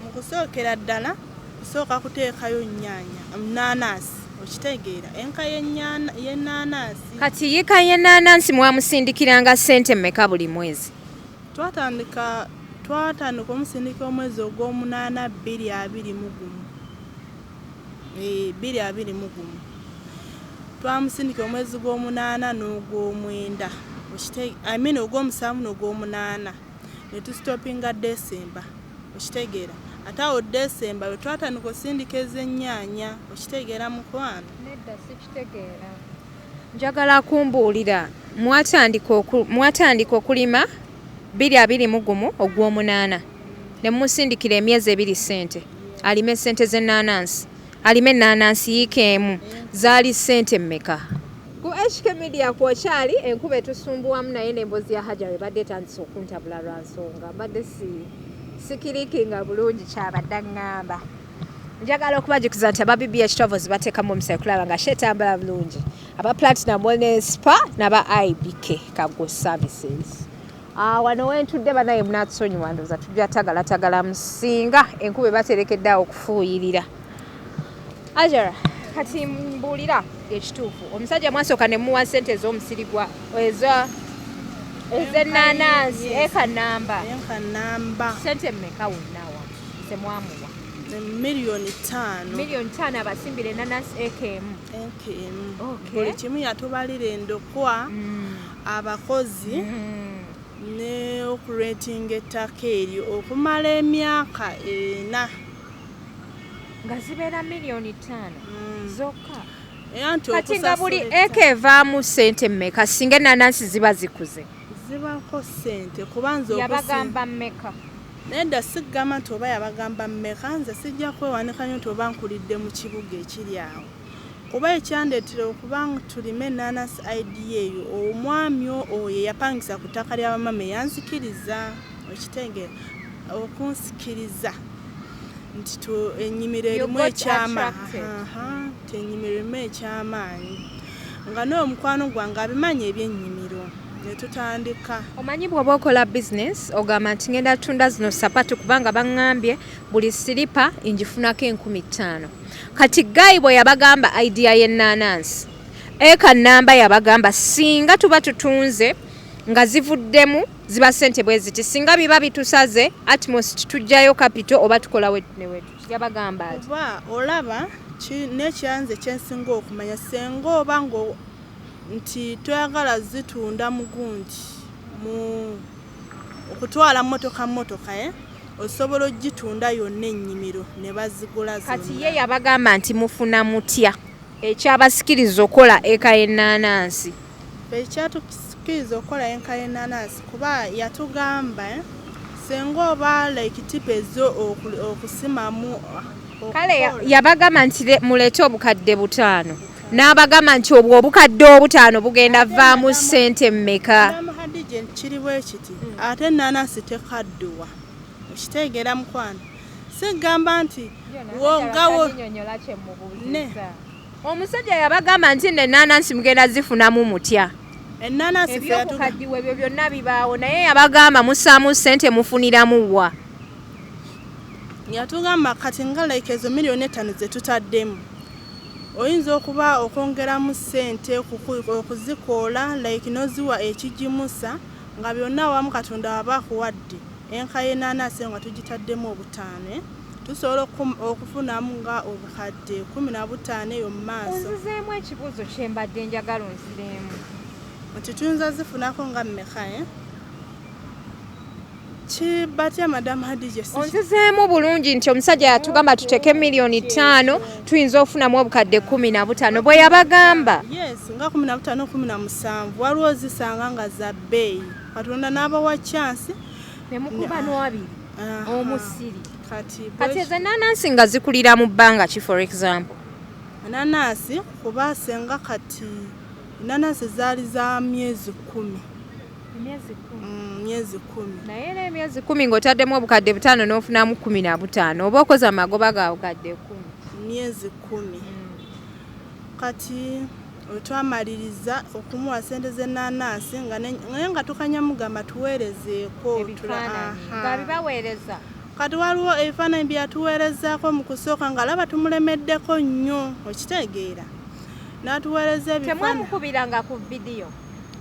Mu kusookera ddala kusooka kuteekayo nnyaanya, naanaasi, Okitegeera, enka y'ennaanansi.
Kati yiika y'ennaanansi mwamusindikiranga ssente mmeka buli mwezi?
Twatandika omusindika omwezi ogw'omunaana 2021. 2021 twamusindika omwezi gw'omunaana n'ogw'omwenda, I mean ogw'omusanvu n'ogw'omunaana, ne tusitopinga Desemba. Okitegeera, ate awo Desemba bwe twatandika osindika ez'ennyaanya. Okitegeera, mukwano?
Nedda, sikitegeera. Njagala kumbuulira, mwatandika okulima 2021 ogw'omunaana, ne mumusindikira emyezi 2 ssente alime ssente z'ennaanansi, alime ennaanansi yiika emu. Zaali ssente mmeka? Ku HK Media kwokyali, enkuba etusumbuwamu, naye n'emboozi ya Hajara ebadde etandise okuntabula lwa nsonga mbadde si sikirikinga bulungi kyabadde aŋŋamba. Njagala okubajukiza nti aba BBH Travels bateekamu omusayi okulaba nga shetambula bulungi, aba Platinum Wellness Spa n'aba IBK Cargo Services. Wano wentudde banaye munatusonyiwa, ndowooza tujja tagalatagalamu singa enkuba ebaterekedde awo okufuuyirira. Ajara, kati mbuulira ekituufu, omusajja mwasooka ne muwa ssente ez'omusiri gwa ez'ennaanansi eka namba?
Enka namba.
Ssente mmeka wonna awamu ze mwamuwa?
5 million.
5 million abasimbira enanasi eka emu?
Enka emu.
Okay.
Buli kimu yatubalira, endokwa, abakozi, ne okurentinga ettaka eryo okumala emyaka 4.
Nga zibeera 5 million zokka?
Era nti
Kati nga buli
okusasula
eka evaamu ssente mmeka singa enanansi ziba zikuze?
Zibako ssente, kuba nze
Yabagamba mmeka?
Nedda, sigamba nti oba yabagamba mmeka. Nze sijja kwewanika nnyo nti oba nkulidde mu kibuga ekiri awo, kuba ekyandeetera okuba nga tulime enanasi, idea eyo omwami oyo eyapangisa ku ttaka lya bamama eyanzikiriza, okitegeera, okunsikiriza nti ennyimiro erimu ekyamaanyi, ennyimiro erimu ekyamaanyi, nga n'oyo mukwano gwange abimanyi ebyennyimiro, ne tutandika.
Omanyi bw'oba okola bizinesi ogamba nti ngenda tunda zino sapatu kubanga baŋŋambye buli siripa ngifunako 5,000. Kati guy bwe yabagamba idea y'ennaanansi eka namba, yabagamba singa tuba tutunze nga zivuddemu ziba ssente bwe ziti, singa biba bitusaze at most tujjayo capital oba tukola wetu. Yabagamba ati
Kuba olaba n'ekyanze kyensinga okumanya, senga oba nga nti toyagala zitunda mugundi mu okutwala motoka, osobola ogitunda yonna ennyimiro ne bazigula
Kati
zonna.
ye yabagamba nti mufuna mutya ekyabasikiriza okukola eka y'ennaanansi?
Ekyatusikiriza okukola enka y'ennaanansi, kuba yatugamba, senga oba like tipa ezo okusimamu
Kale
okukola.
yabagamba nti muleete obukadde 5, n'abagamba nti obwo obukadde 5 bugenda vaamu ssente mmeka?
Madamu Hadija, kiri bwe kiti, ate ennaanansi tekadduwa. Okitegeera, mukwano? Sigamba nti wongawo Ne.
Omusajja yabagamba nti nno ennaanansi mugenda zifunamu mutya?
Ennaanansi ffe
Ebyokukaddiwa ebyo byonna bibaawo, naye yabagamba mussaamu ssente mufuniramu wa?
Yatugamba kati nga like ezo 5 million ze tutaddemu, oyinza okuba okwongeramu ssente okuzikoola, like noziwa ekigimusa, nga byonna awamu Katonda waba akuwadde enka y'ennaanansi eyo nga tugitaddemu obutaano, tusobola okufunamu nga obukadde 15 eyo mu maaso.
Onzizeemu ekibuuzo kye mbadde njagala onzireemu.
Nti tuyinza zifunako nga mmeka, eh? Kibatya, Madamu Hadija?
Onzizeemu bulungi nti omusajja yatugamba tuteeke 5 million tuyinza okufunamu obukadde 15, bwe yabagamba?
Yes, nga 15, 17, waliwo zisanga nga za bbeeyi, Katonda n'abawa chance.
Ne mukuba n'abiri omusiri.
Kati
Kati ezo enanansi nga zikulira mu bbanga ki, for example?
Enanansi, kuba senga kati enanansi zaali za myezi 10.
Emyezi?
Myezi 10.
Naye era emyezi 10 ng'otaddemu obukadde 5 n'ofunamu 15, oba okoze amagoba ga bukadde 10.
Myezi 10. Kati wetwamaliriza okumuwa sente z'enanansi, nga naye nga tukanya mugamba tuweerezeeko.
Ebifaananyi nga bibaweereza.
Kati waliwo ebifaananyi bye yatuweerezaako mu kusooka ng'alaba tumulemeddeko nnyo, okitegeera, n'atuweereza ebifaananyi.
Temwamukubiranga ku vidiyo?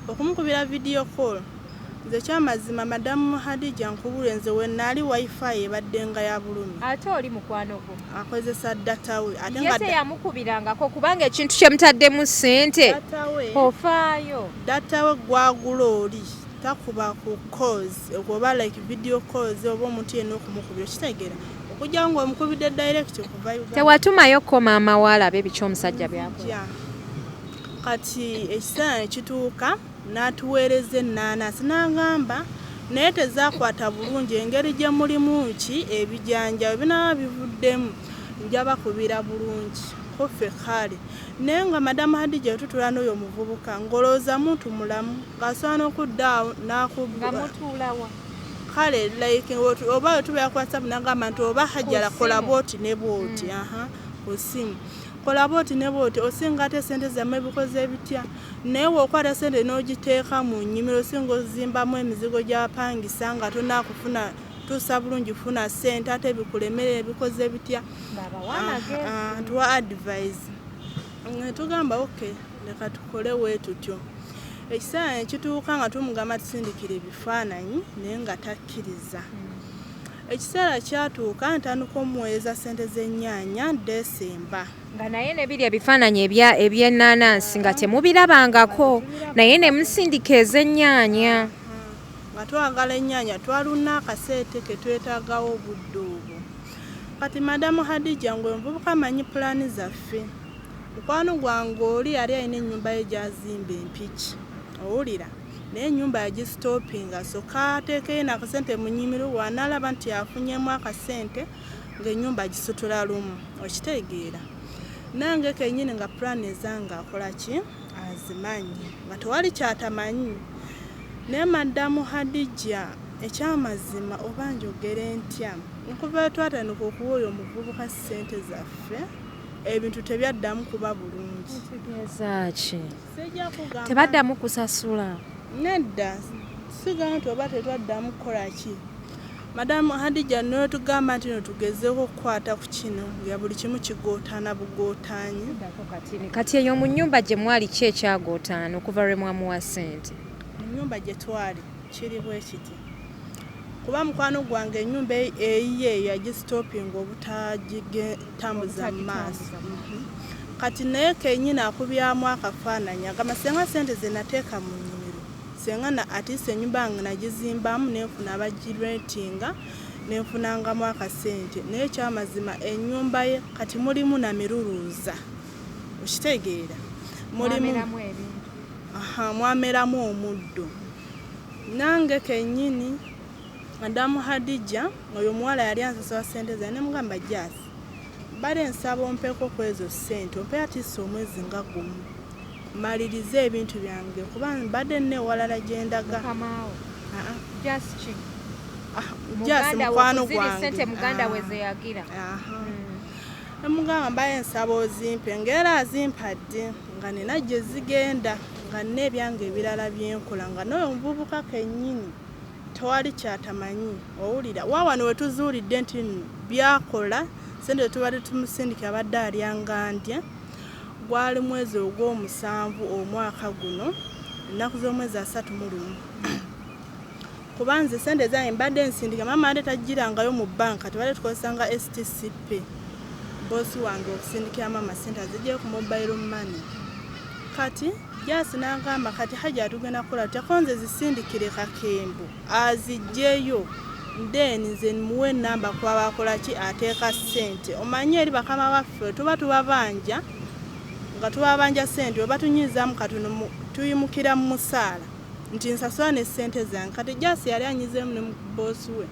Okumukubira video call, nze kyamazima Madamu Hadija nkubulwe, nze we naali wifi ebadde nga ya bulumi.
Ate oli mukwano gwo.
Akozesa data we ate
Ye
nga
teyamukubirangako, kubanga ekintu kye mutaddemu ssente
data we
ofaayo.
Data we gwagula oli takuba ku calls oba like video calls oba omuntu yenna okumukubira, okitegeera, okujjawo ng'omukubidde direct okuva Uganda.
Tewatumayo ko maama we alabe biki omusajja byakola?
Ja. Kati ekiseera ne kituuka n'atuweereza ennaanasi n'agamba naye tezakwata bulungi engeri gye mulimu ki ebijanjalo binaaba bivuddemu, njabakubira bulungi koffe. Kale naye nga Madamu Hadija tutula n'oyo omuvubuka ng'olowooza muntu mulamu ng'asobola n'okudda awo
Nga
n'akubba.
Mutuulawa?
Kale like oba wetubeera ku WhatsApp nagamba nti oba Hajjala
Ku
kola
ssimu.
bwoti ne bwoti, aha, ku ssimu kola bwoti ne bwoti, osinga ate sente zammwe bikoze bitya, naye bw'okwata sente n'ogiteeka mu nnimiro osinga ozimbamu emizigo gy'apangisa nga tonakufuna tuusa bulungi funa sente ate bikulemere bikoze bitya.
Ng'abawa amagezi.
Ah, tuwa advice ne tugamba ok, leka tukole bwe tutyo. Ekiseera ne kituuka nga tumugamba tusindikira ebifaananyi naye nga takkiriza. Ekiseera kyatuuka ntandika omuweereza sente z'ennyaanya Desemba.
Nga naye ne biri ebifaananyi eby'ennaanansi nga temubirabangako, naye ne musindika ez'ennyaanya.
Nga twagala ennyaanya, twaluna akaseete ke twetaagawo obudde obwo. Kati Madamu Hadija nga omuvubuka amanyi pulaani zaffe, mukwano gwange oli yali alina ennyumba ye gy'azimba empiki, owulira, naye ennyumba yagisitopinga soka ateekeyo nakasente mu nnimiro, wanaalaba nti afunyemu akasente ng'ennyumba agisitula lumu, okitegeera. Nange kennyini nga pulaani ezange akola ki azimanyi, nga tewali kyatamanyi. Naye Madamu Hadija ekyamazima oba njogere ntya, nkuva twatandika okuwa oyo omuvubuka ssente zaffe, ebintu tebyaddamu kuba bulungi.
Otegeeza ki?
Sijja kugamba.
Tebaddamu kusasula?
Nedda, sigamba nti oba tetwaddamu kukola ki. Madamu Hadija notugamba nti no tugezeeko okukwata ku kino nga buli kimu kigootaana bugootaanyi.
Kati eyo mu nnyumba gye mwali ki ekyagootaana okuva lwe mwamuwa ssente?
Mu nnyumba gye twali kiri bwe kiti, kuba mukwano gwange ennyumba eyiye yagisitopinga obutagitambuza mu maaso. Kati naye kenyini akubyamu akafaananyi agamba senga sente ze nateeka mu nnimiro, senga na atise ennyumba yange nagizimbamu nenfuna abagirentinga nenfunangamu akasente, naye ekyamazima ennyumba ye kati mulimu na miruluuza, okitegeera, mulimu
Mwameramu ebintu.
Aha, mwameramu omuddo. Nange kennyini Madamu Hadija oyo omuwala yali ansasula sente zange, nemugamba jasi bale nsaba ompeko ku ezo ssente, ompe atisa omwezi nga gumu malirize ebintu byange kuba mbadde newalala gye ndaga.
Mukamaawo?
Ah,
Just ki?
ah, jasi
Muganda wo
mukwano
kuziri
gwange.
ssente muganda we
Ah,
ze yagira.
Aha. Nemugamba mbaye nsaba ozimpe, ngaera azimpadde nga nina gye zigenda nga nina ebyange ebirala byenkola, nga n'oyo omuvubuka kennyini tewali kyatamanyi, owulira. Waawano we tuzuulidde nti nno byakola sente tubadde tumusindika abadde alyanga ndya. Gwali mwezi ogw'omusanvu omwaka guno, ennaku z'omwezi 31, kuba nze sente zange mbadde nsindika maama ate tagirangayo mu banka, tebadde tukozesanga STCP. Boosi wange okusindikira maama sente azigyeyo ku mobile money. Kati jasi n'agamba kati hajja tugenda kukola tutya, ko nze zisindikire Kakembo azigyeyo, then nze muwe enamba kwaba akola ki ateeka ssente. Omanye eri bakama baffe tuba tubabanja, nga tubabanja ssente we batunyizaamu katono tuyimukira mu musaala nti nsasula ne ssente zange. Kati jasi yali anyizeemu ne boosi we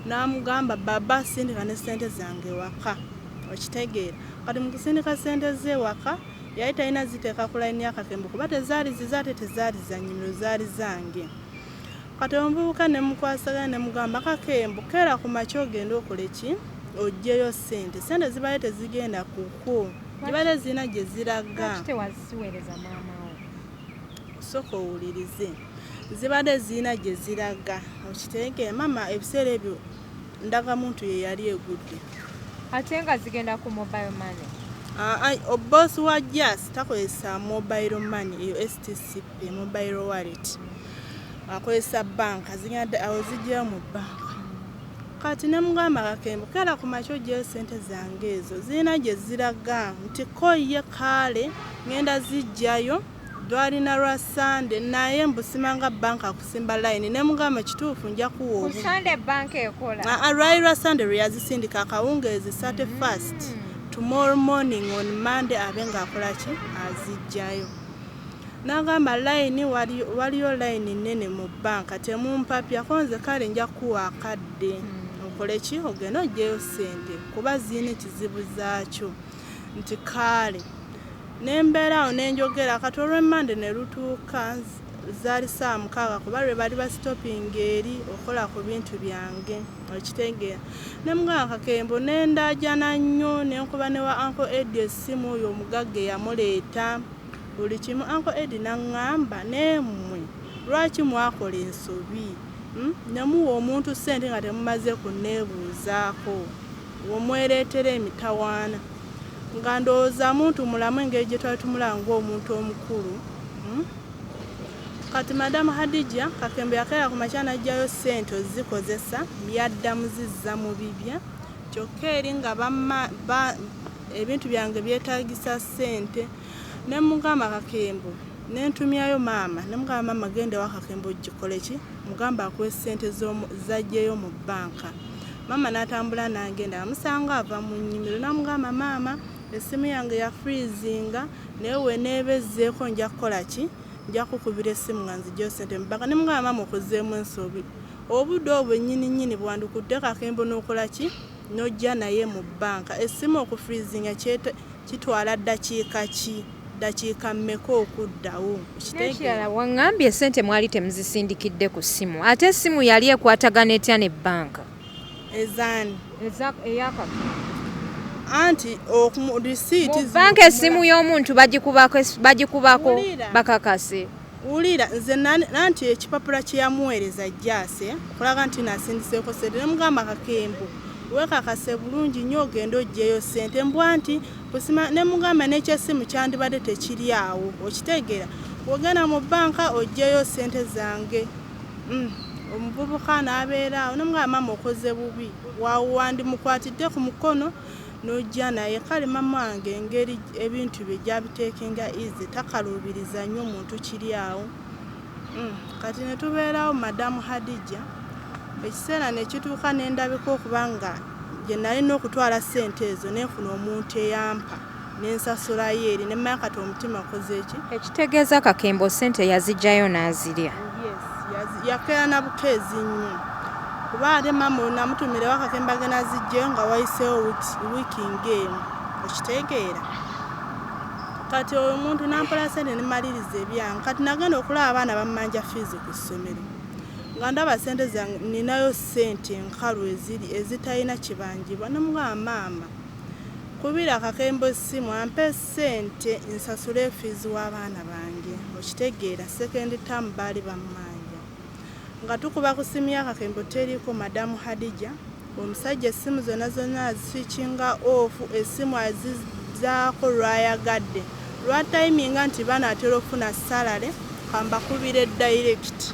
n'amugamba baba sindika ne ssente zange ewaka, okitegeera. Kati mu kusindika ssente ze ewaka yali talina ziteeka ku layini y'Akakembo kuba tezaali zize ate tezaali za nnimiro, zaali zange. Kati omuvubuka ne mukwasaganya ne mugamba Kakembo keera ku makya ogende okole ki oggyeyo ssente, ssente zibadde tezigenda kukwo, zibadde zirina gye ziraga.
Lwaki tewaziweereza maama wo?
Sooka owulirize, zibadde zirina gye ziraga, okitegeera. Maama ebiseera ebyo Ndagamuntu ye yali egudde.
Ate nga zigenda ku mobile money.
Boss wa Jas takozesa mobile money, eyo STCP mobile wallet, akozesa banka, zigenda awo zijjayo mu banka. Kati ne mugamba, Kakembo, kera ku makya oggyeyo sente zange ezo, zirina gye ziraga nti ko ye kaale ngenda zijjayo lwalina lwa Sande, naye mbusimanga banka akusimba layini. Ne mugamba, kituufu, nja kuwa
Ku
obu
Sande banka ekola?
Lwali lwa Sande lwe yazisindika akawungeezi, 31st. Tomorrow morning on Monday abe ng'akola ki, azijjayo. N'agamba layini waliyo layini nnene mu banka, temumpapya ko nze, kale nja kuwa akadde okole ki, ogende oggyeyo ssente kuba zirina ekizibu zaakyo. Nti kaale, nembeera awo nenjogera. Kati olw'emmande ne lutuuka, zaali saa 6, kuba lwe bali basitopinga eri okola ku bintu byange, okitegeera. Ne mugamba, Kakembo, nendaajana nnyo, nenkuba ne wa Uncle Edi essimu, oyo omugagga eyamuleeta buli kimu. Uncle Edi naŋŋamba, neemmwe lwaki mwakola ensobi, Nemuwa omuntu ssente nga temumaze kunneebuuzaako, omwereetera emitawaana, nga ndowooza muntu mulamu engeri gye twali tumulaba ng'omuntu omukulu, Kati Madamu Hadija, Kakembo yakeera ku makya n'aggyayo ssente ozikozesa, yadda muzizza mu bibya, kyokka eri nga ebintu byange byetaagisa ssente. Ne mugamba, Kakembo, ne ntumyayo maama, ne mugamba, maama, genda ewa Kakembo ogikole ki, mugamba akuwe ssente z'aggyeyo mu bbanka. Maama n'atambula n'agenda, amusanga ava mu nnimiro. N'amugamba, maama, essimu yange ya freezinga, naye weneeba ezzeeko nja kukola ki, nja kukubira essimu nga nzigyeyo ssente mu bbanka. Ne mugamba, maama, okozeemu ensobi, obudde obwo nnyini nnyini bwandikudde Kakembo n'okola ki, n'ojja naye mu bbanka. Essimu okufreezinga kitwala ddakiika ki, ddakiika mmeka okuddawo?
N'ekirala, waŋŋambye esente mwali temuzisindikidde ku ssimu, ate essimu yali ekwatagana etya ne bbanka?
Ezaani?
Eyakakembo.
Anti risiiti.
Mu bbanka essimu y'omuntu bagikubako bakakase.
Wulira, nze nanti ekipapula kye yamuweereza Jaase okulaga nti nasindiseeko sente, nemugamba, Kakembo, weekakase bulungi nnyo ogende oggyeyo sente, mbwa nti busima. Nemugamba n'ekyessimu kyandibadde tekiri awo, okitegeera, wogenda mu bbanka oggyeyo sente zange. Omuvubuka n'abeera awo, nemugamba, maama, okoze bubi, wandimukwatidde ku mukono n'ojja naye. Kale mama wange engeri ebintu bye gyabiteekinga easy, takaluubiriza nnyo muntu kiri awo. Kati ne tubeerawo Madamu Hadija, ekiseera ne kituuka nendabika okuba nga gye nalina okutwala ssente ezo, nenfuna omuntu eyampa nensasulayo eri, nemanya kati omutima koze eki.
Ekitegeeza Kakembo sente yazigyayo n'azirya.
Yes, yakeera na bukeezi nnyo, kuba ate maama namutumira ewa Kakembo agenda azigyeyo nga wayiseewo wiiki ng'emu, okitegeera. Kati oyo omuntu nampola sente nemaliriza ebyange. Kati nagenda okulaba abaana bammanja fiizi ku ssomero, nga ndaba sente zange, ninayo sente enkalu eziri ezitalina kibanjibwa. Nemugamba, maama, kubira Kakembo essimu ampe sente nsasule fiizi w'abaana bange, okitegeera, second term baali bammanja. Nga tukuba ku simu ya Kakembo teriiko. Madamu Hadija, omusajja essimu zonna zonna aziswitchinga off, essimu azizaako lwayagadde, lwatayiminga nti banaatera okufuna salary, kambakubire direct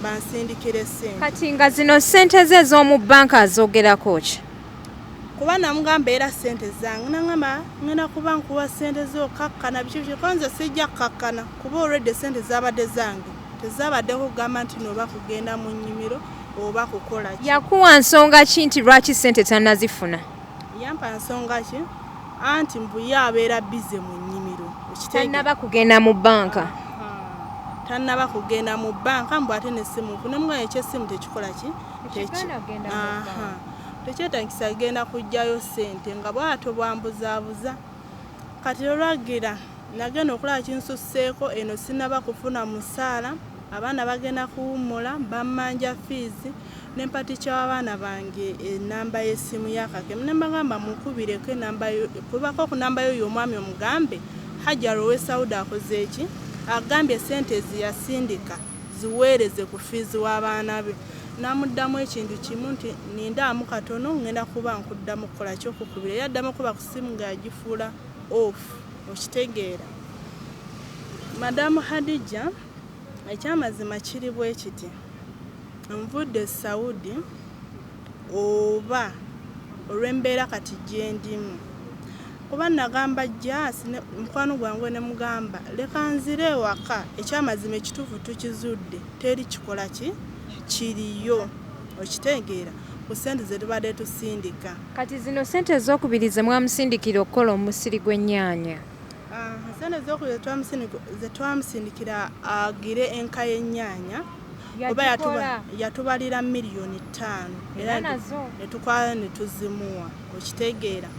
bansindikire sente.
Kati nga zino sente ze ez'omu bbanka azogerako ki?
Kuba namugamba era sente zange, nangamba ngenda kuba nkuwa sente zokakkana biki biki, ko nze sijja kukakkana kuba olwedde sente zabadde zange, tezabaddeko kugamba nti noba kugenda mu nnimiro oba kukola ki.
Yakuwa nsonga ki nti lwaki sente tannazifuna?
Yampa nsonga ki, anti mbu ye abeera busy mu nnimiro.
Tannaba kugenda mu bbanka.
Tannaba kugenda mu bbanka, mbu ate nessimu nemugamba ekyessimu tekikola ki. Tekyetagisa genda kugjayo sente, nga bwatyo bwambuzaabuza. Kati olwagira nagenda okulaba kinsusseeko, eno sinaba kufuna musaala, abaana bagenda kuwummula, bammanja fiizi, nempatikya w'abaana bange enamba y'essimu ya Kakembo, ne mbagamba mukubireko enamba, kubako ku namba yoyo omwami omugambe Hajara owe Saudi akoze eki, agambye sente ziyasindika ziweereze ku fiizi w'abaana be. Namuddamu ekintu kimu nti nindaamu katono, ngenda kuba nkuddamu kukola ki, okukubira. Yaddamu okuba ku ssimu nga yagifuula off. Okitegeera, Madamu Hadija? Ekyamazima kiri bwe kiti: nvudde Saudi oba olw'embeera kati gye ndimu, kuba nagamba Jasi mukwano gwange ne mugamba leka nzire ewaka. Ekyamazima ekituufu tukizudde, teri kikola ki kiriyo. Okitegeera, ku ssente ze tubadde tusindika.
Kati zino sente ezokubiri ze mwamusindikira okukola omusiri gw'ennyaanya?
Sente ezokubiri ze twamusindikira agire enka y'ennyaanya, oba yatubalira 5 million, era netukwala netuzimuwa. Okitegeera,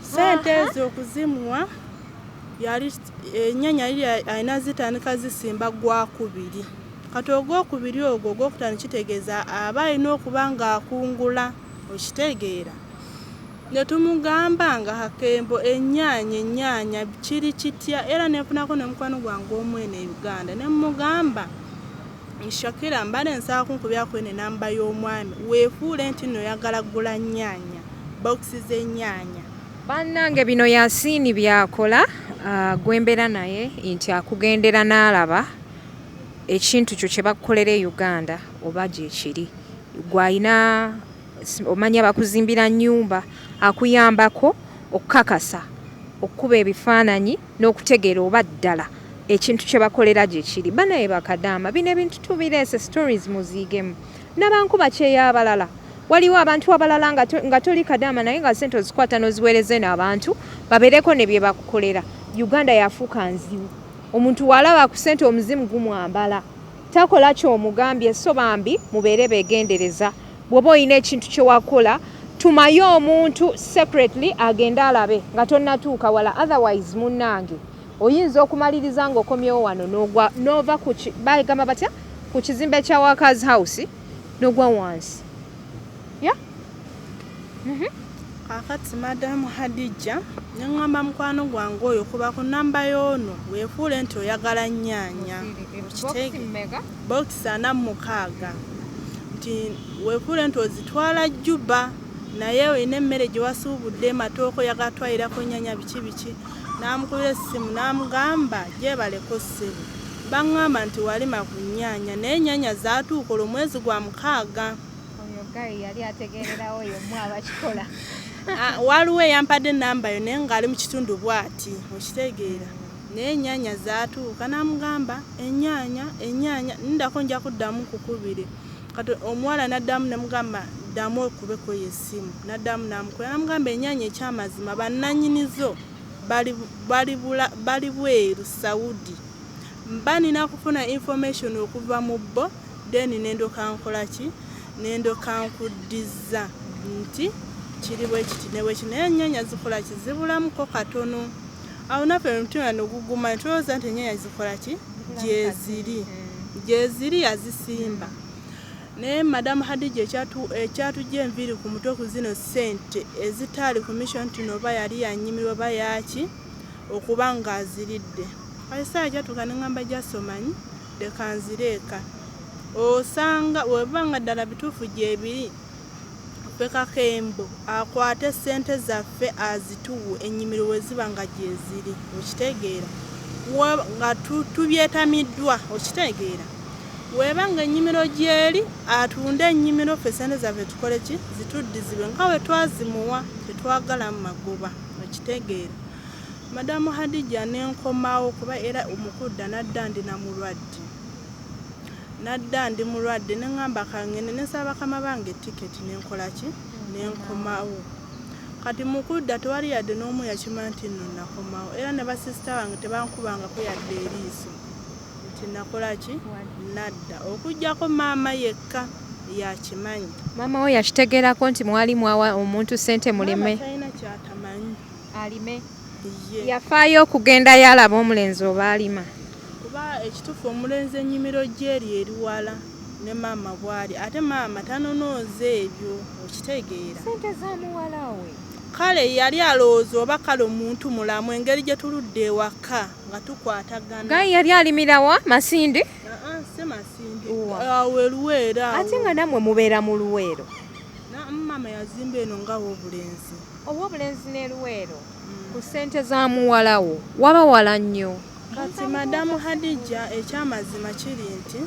sente ezo okuzimuwa yali ennyaanya yali alina zitandika zisimba gwakubiri. Kati ogwokubiri ogwo ogwokutaano kitegeeza aba alina okuba ng'akungula. Okitegeera, ne tumugamba nga Kakembo ennyaanya kiri kitya? Era nenfunako ne mukwano gwange omwene e Uganda ne mugamba, Shakira, mbadde nsaba kunkubyako eno enamba y'omwami, weefuule nti nno oyagala ggula nnyaanya, bokisi z'ennyaanya.
Bannange, bino Yasiini byakola gwembeera naye nti akugendera n'alaba ekintu kyo kye bakukolera e Uganda oba gyekiri. Gwalina omanya bakuzimbira nnyumba, akuyambako okukakasa, okukuba ebifaananyi n'okutegeera oba ddala ekintu kye bakolera gye kiri. Banaye bakadaama, bino ebintu tubireese, stories muziigemu n'abankuba kyeyo abalala. Waliwo abantu abalala nga toli kadaama, naye nga sente ozikwata n'oziweereza eno abantu babeereko ne bye bakukolera. Uganda yafuuka nzibu. Omuntu walaba ku sente omuzimu gumwambala, takola kyomugambye. So bambi mubeere begendereza. Bw'oba olina ekintu kye wakola, tumayo omuntu secretly agende alabe nga tonnatuuka wala. Otherwise munnange, oyinza okumaliriza ng'okomyewo wano n'ogwa, n'ova ku bagamba batya, ku kizimbe kya Workers House n'ogwa wansi ya.
Kaakati Madamu Hadija, ne ŋŋamba mukwano gwange oyo, kuba ku namba y'ono weefuule nti oyagala nnyaanya. Okitegeera, bokisi 46, nti weefuule nti ozitwala Juba, naye olina emmere gye wasuubudde, matooke, oyagala twalirako nnyaanya, biki biki. N'amukubira essimu n'amugamba, gyebaleko ssebo, baŋŋamba nti walima ku nnyaanya, naye ennyaanya zaatuuka olwo mwezi gwa 6.
Oyo guy yali ategeererawo yommu abakikola.
Ah, waliwo eyampadde enamba yo, naye ng'ali mu kitundu bw'ati. Okitegeera, naye ennyaanya zaatuuka. N'amugamba ennyaanya ndako nja kuddamu kukubire. Kati omuwala n'addamu nemugamba ddamu okubeko eyo essimu. N'addamu n'amukubira n'amugamba ennyaanya ekyamazima bannannyinizo bali bweru Saudi, mba nina kufuna information okuva mu bo, then nendoka nkola ki, nendoka nkuddiza nti kiri bwe kiti ne bwe kiti, naye ennyaanya zikola ki, zibulamuko katono. Awo naffe omutima ne guguma, ne tulowooza nti ennyaanya zikola ki, gyeziri, gyeziri, yazisimba. Naye Madamu Hadija, ekyatujja enviiri ku mutwe ku zino ssente ezitaali ku mission nti noba yali yanyimirwa oba yaki okuba ng'aziridde. Kati kyatuuka ne ŋŋamba gyasomanyi, leka nzire eka, osanga weba nga ddala bituufu gyebiri, ffe Kakembo akwate ssente zaffe azituwe ennyimiro we ziba nga gyeziri. Okitegeera, nga tubyetamiddwa. Okitegeera, weba nga ennyimiro gyeri, atunde ennyimiro, ffe ssente zaffe tukole ki, zituddizibwe nga bwe twazimuwa, tetwagala mu magoba. Okitegeera, Madamu Hadija, nenkomawo kuba era omukudda nadda ndi na mulwadde, nadda ndi mulwadde, neŋŋamba kangende, nensaba bakama bange tiketi, nenkola ki, nenkomawo. Kati mukudda tewali yadde n'omu yakima nti nno nakomawo, era ne basisita bange tebankubangako yadde eriiso nti nakola ki, nadda, okugyako maama yekka yakimanyi.
Maama we yakitegeerako nti mwali mwawa omuntu ssente mulime?
Maama talina kyatamanyi.
Alime.
Ye.
Yafaayo okugenda yalaba omulenzi oba alima?
Kuba ekituufu omulenzi ennyimiro gyeri eri wala ne maama bw'ali, ate maama tanonooza ebyo. Okitegeera?
Sente za muwala we.
Kale yali alowooza oba kale omuntu mulamu, engeri gye tuludde ewaka nga tukwatagana.
Guy yali alimirawa, Masindi?
Aa, Si Masindi, awo e Luweero awo.
Ate nga nammwe mubeera mu Luweero.
Maama yazimba eno nga Wobulenzi.
Owobulenzi ne Luweero ku ssente za muwala wo waba wala nnyo.
Kati Madamu Hadija, ekyamazima kiri nti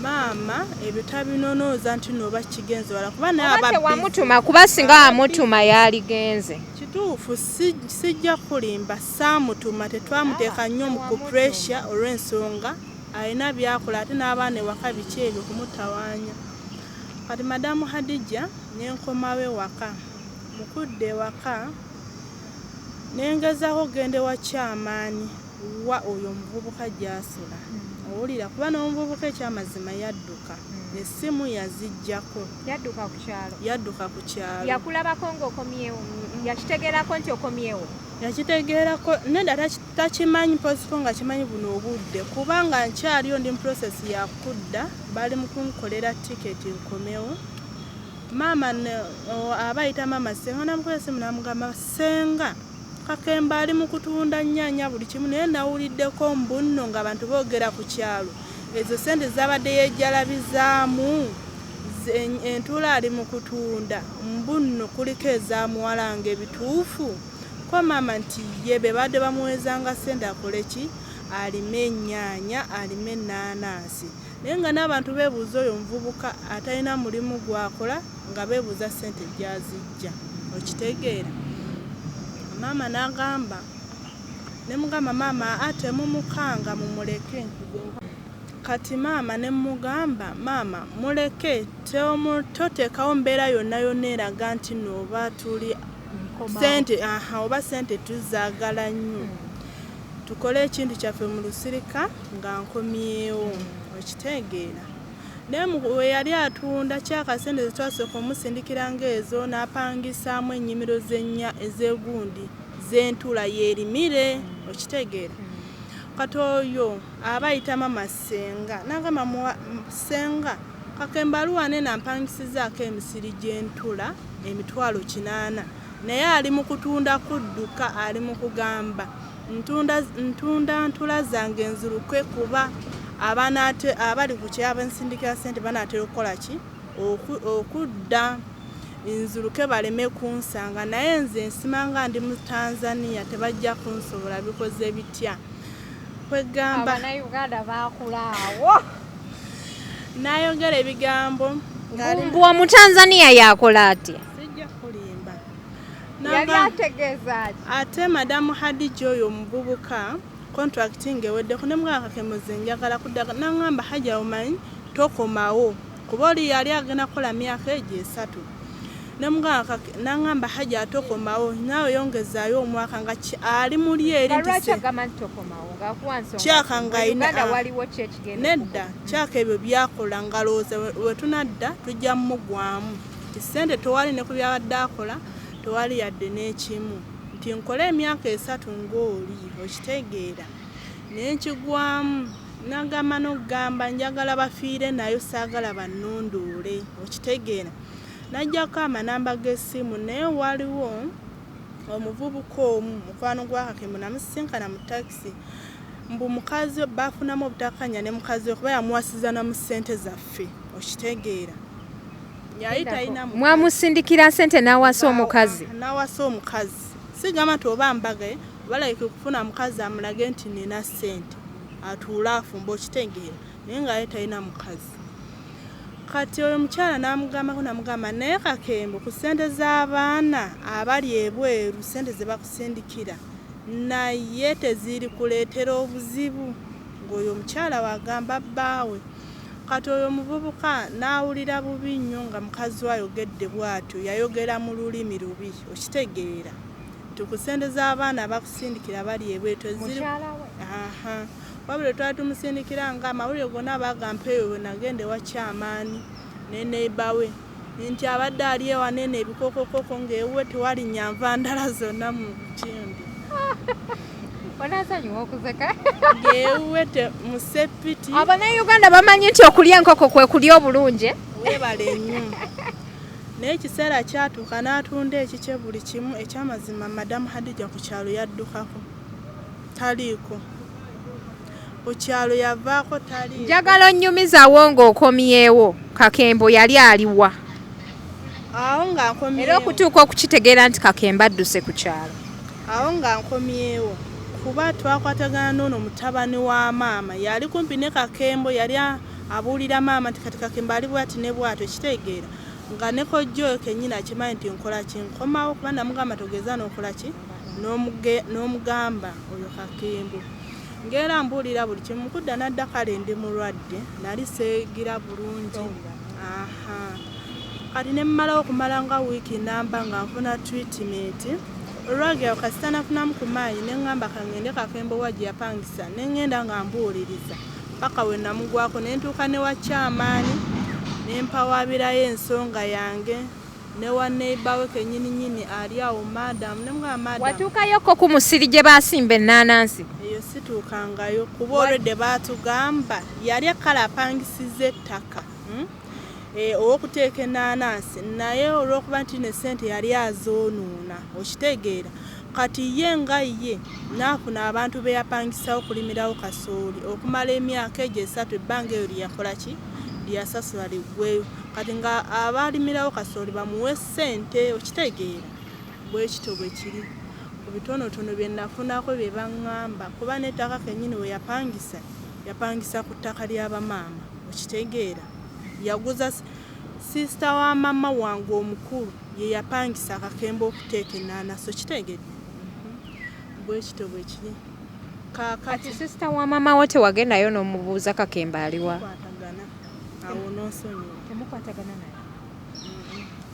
maama ebyo tabinonooza nti nooba kigenze wala, kuba naye
Oba
aba
tewamutuma, kuba singa wamutuma yaligenze.
Kituufu, sijja kulimba, saamutuma, tetwamuteeka nnyo mu ku pressure olw'ensonga alina byakola ate n'abaana ewaka biki ebyo kumutawaanya. Kati Madamu Hadija nenkomawo ewaka, mukudda ewaka nengezaako okugenda ewa kyamaani wa oyo omuvubuka gy'asula, owulira, kuba n'omuvubuka ekyamazima yadduka, essimu yaziggyako.
Yadduka ku kyalo?
Yadduka ku kyalo.
Yakulabako ng'okomyewo? Yakitegeerako nti okomyewo?
Yakitegeerako nedda, takimanyi posiko nga kimanyi buno obudde, kubanga nkyaliyo ndi mu process ya kudda, bali mu kunkolera tiketi nkomewo. Maama aba ayita maama Ssenga, namukuba essimu n'amugamba, Ssenga, Kakembo ali mu kutunda nnyaanya buli kimu, naye nawuliddeko mbu nno ng'abantu boogera ku kyalo ezo ssente zabadde yeejalabizaamu entuula ali mu kutunda, mbu nno kuliko eza muwala nga ebituufu. Ko maama nti ye be badde bamuweezanga ssente akole ki, alime ennyaanya, alime ennaanansi, naye nga n'abantu beebuuza oyo omuvubuka atalina mulimu gwakola, nga beebuuza ssente gy'azijja, okitegeera. Maama n'agamba, ne mugamba maama ate mumukanga mumuleke. Kati maama ne mugamba, maama muleke, toteekawo mbeera yonna yonna eraga nti nno oba tuli sente, aha, oba sente tuzaagala nnyo, tukole ekintu kyaffe mu lusirika nga nkomyewo, okitegeera. Naye we yali atunda kyaka sente zetwasooka omusindikira ng'ezo, n'apangisaamu ennimiro z'ennya ez'egundi z'entula yeerimire, okitegeera. Kati oyo aba ayita mama Ssenga, n'agamba Ssenga, Kakembo ali wano eno ampangisizaako emisiri gy'entula 800,000, naye ali mu kutunda kudduka, ali mu kugamba ntunda ntula zange nziruke, kuba abali ku kyalo abensindikira ssente banaatera okukola ki, okudda, nziruke baleme kunsanga, naye nze nsimanga ndi mu Tanzania tebajja kunsobola, bikoze bitya. Kwegamba
Abannayuganda baakulaawo.
N'ayogera ebigambo.
Mbu Omutanzania yakola atya?
Sijja kulimba.
Yali ategeeza ki?
Ate Madamu Hadija, oyo omuvubuka contract ng'eweddeko, ne mugamba Kakembo nze njagala kudda, naŋŋamba Hajja omanyi tokomawo, kuba oli yali agenda kukola myaka egyo 3, nemugamba naŋŋamba Hajja tokomawo, naawe yongezaayo omwaka nga ali muli eri.
Lwaki agamba nti tokomawo? Ng'akuwa nsonga?
Kyaka nga
Uganda waliwo ki ekigenda?
Nedda, kyaka ebyo byakola ngalowooza wetunadda tujja mugwamu nti ssente tewali, ne ku byabadde akola tewali yadde n'ekimu, nti nkole emyaka 3 ng'oli, okitegeera. Naye nkigwamu nagamba n'okugamba njagala bafiire nayo, saagala bannondoole, okitegeera. Najjako amanamba g'essimu, naye waliwo omuvubuka omu mukwano gwa Kakembo namusisinkana mu takisi, mbu mukazi bafunamu obutakanya ne mukazi we, kuba yamuwasiza na mu ssente zaffe, okitegeera. Yali talina
Mwamusindikira ssente n'awasa omukazi?
N'awasa omukazi. Sigamba nti oba mbaga oba like kufuna mukazi amulage nti nina ssente atuule afumbe, okitegeera, naye nga ye talina mukazi. Kati oyo mukyala n'amugambako, namugamba naye Kakembo ku ssente z'abaana abali ebweru, ssente ze bakusindikira naye teziri kuleetera obuzibu, ng'oyo omukyala wagamba bbaawe. Kati oyo omuvubuka n'awulira bubi nnyo nga mukazi we ayogedde bw'atyo, yayogera mu lulimi lubi, okitegeera, nti ku ssente z'abaana bakusindikira bali ebweru teziri. Aha, wabula twali tumusindikira nga amawulire gonna bagampa eyo bwe nagenda ewa kyamaani ne neighbour we nti abadde ali ewanene ebikokokoko ng'ewuwe tewali nyanva ndala zonna mu kindi.
Onansonyiwa okuseka.
Ng'ewuwe mu sepiti.
Abannayuganda bamanyi nti okulya enkoko kwe kulya obulungi.
Weebale nnyo. Naye ekiseera kyatuuka n'atunda ekikye buli kimu. Ekyamazima, Madamu Hadija ku kyalo yaddukako, taliiko. Ku kyalo yavaako tali.
Njagala onnyumizawo ng'okomyewo, Kakembo yali aliwa?
Awo nga nkomyewo.
Era okutuuka okukitegeera nti Kakembo adduse ku kyalo.
Awo nga nkomyewo kuba twakwatagana n'ono mutabani wa maama, yali kumpi ne Kakembo, yali abuulira maama nti kati Kakembo ali bwati ne bwati, okitegeera, nga ne kojja oyo kennyini akimanyi nti nkola ki, nkomawo, kuba namugamba togeza n'okola ki n'omugamba oyo Kakembo. Ng'era mbuulira buli kimu, kudda nadda kale ndi mulwadde, nali seegira bulungi. Aha. Kati ne mmalawo okumala nga wiiki namba nga nfuna treatment. Olwagera kasita nafunamu ku maanyi ne ŋŋamba kangende Kakembo wa gye yapangisa, ne ŋŋenda nga mbuuliriza paka we namugwako, ne ntuuka ne wa chairman ne mpawaabirayo ensonga yange ne wa neighbor we kennyini nnyini ali awo madam, ne mugamba madam.
Watuukayokko ku musiri gye baasimba ennaanansi?
Eyo situukangayo kuba olwedde baatugamba yali kale apangisizza ettaka ow'okuteeka ennaanansi, naye olw'okuba nti ne ssente yali azoonoona, okitegeera, kati ye nga ye n'afuna abantu be yapangisawo okulimirawo kasooli okumala emyaka egyo 3, ebbanga eyo lye yakola ki, lyeyasasula liggweyo, kati nga abalimirawo kasooli bamuwe ssente, okitegeera. Bwe kityo bwe kiri ku bitonotono bye nafunako bye baŋŋamba, kuba n'ettaka kennyini we yapangisa, yapangisa ku ttaka lya bamaama, okitegeera, yaguza sister wa mama wange omukulu ye yapangisa Akakembo okuteeka ennaanasi, okitegedde. Bwe kityo bwe kiri kaakati.
Kati sister wa mama wo tewagendayo n'omubuuza Kakembo aliwa?
Tukwatagana awo n'onsonyiwa.
Temukwatagana naye?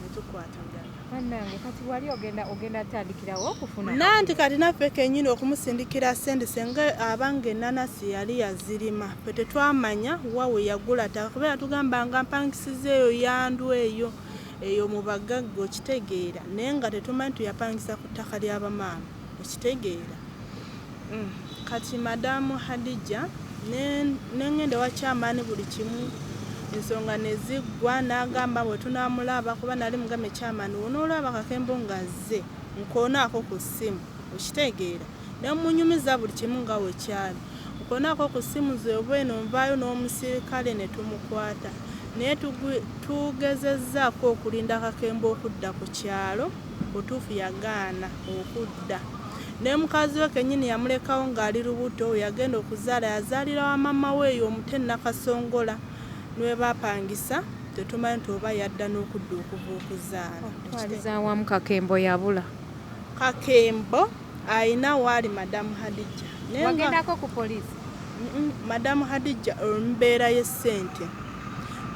Netukwatagana.
Bannange, kati wali ogenda tandikirawo okufuna?
Nanti kati naffe kennyini okumusindikira ssente, senga abanga ennanasi yali yazirima, ffe tetwamanya wa we yagula ttaka, kubeera tugamba nga mpangisiza eyo yandu eyo eyo mu bagagga, okitegeera, naye nga tetumanyi tuyapangisa ku ttaka ly'abamaama, okitegeera. Kati madamu Hadija ne ŋŋenda ewa chairman, buli kimu ensonga ne ziggwa, n'agamba bwe tunaamulaba, kuba nali mugambe chairman wonoolaba Kakembo ng'azze nkoonaako ku ssimu, okitegeera, ne munyumiza buli kimu nga we kyali, nkoonaako ku ssimu ze oba eno nvaayo n'omusirikale ne tumukwata, naye tugezezzaako okulinda Kakembo okudda ku kyalo, butuufu yagaana okudda, ne mukazi we kennyini yamulekawo ng'ali lubuto, yagenda okuzaala yazaalira wa mama we eyo omuto Nakasongola nwe bapangisa, tetumanyi nti oba yadda n'okudda okuva okuzaala.
Twaliza awamu Kakembo yabula.
Kakembo ayina waali madamu Hadija. Naye
Wagendako ku poliisi?
Madamu Hadija olw'embeera y'essente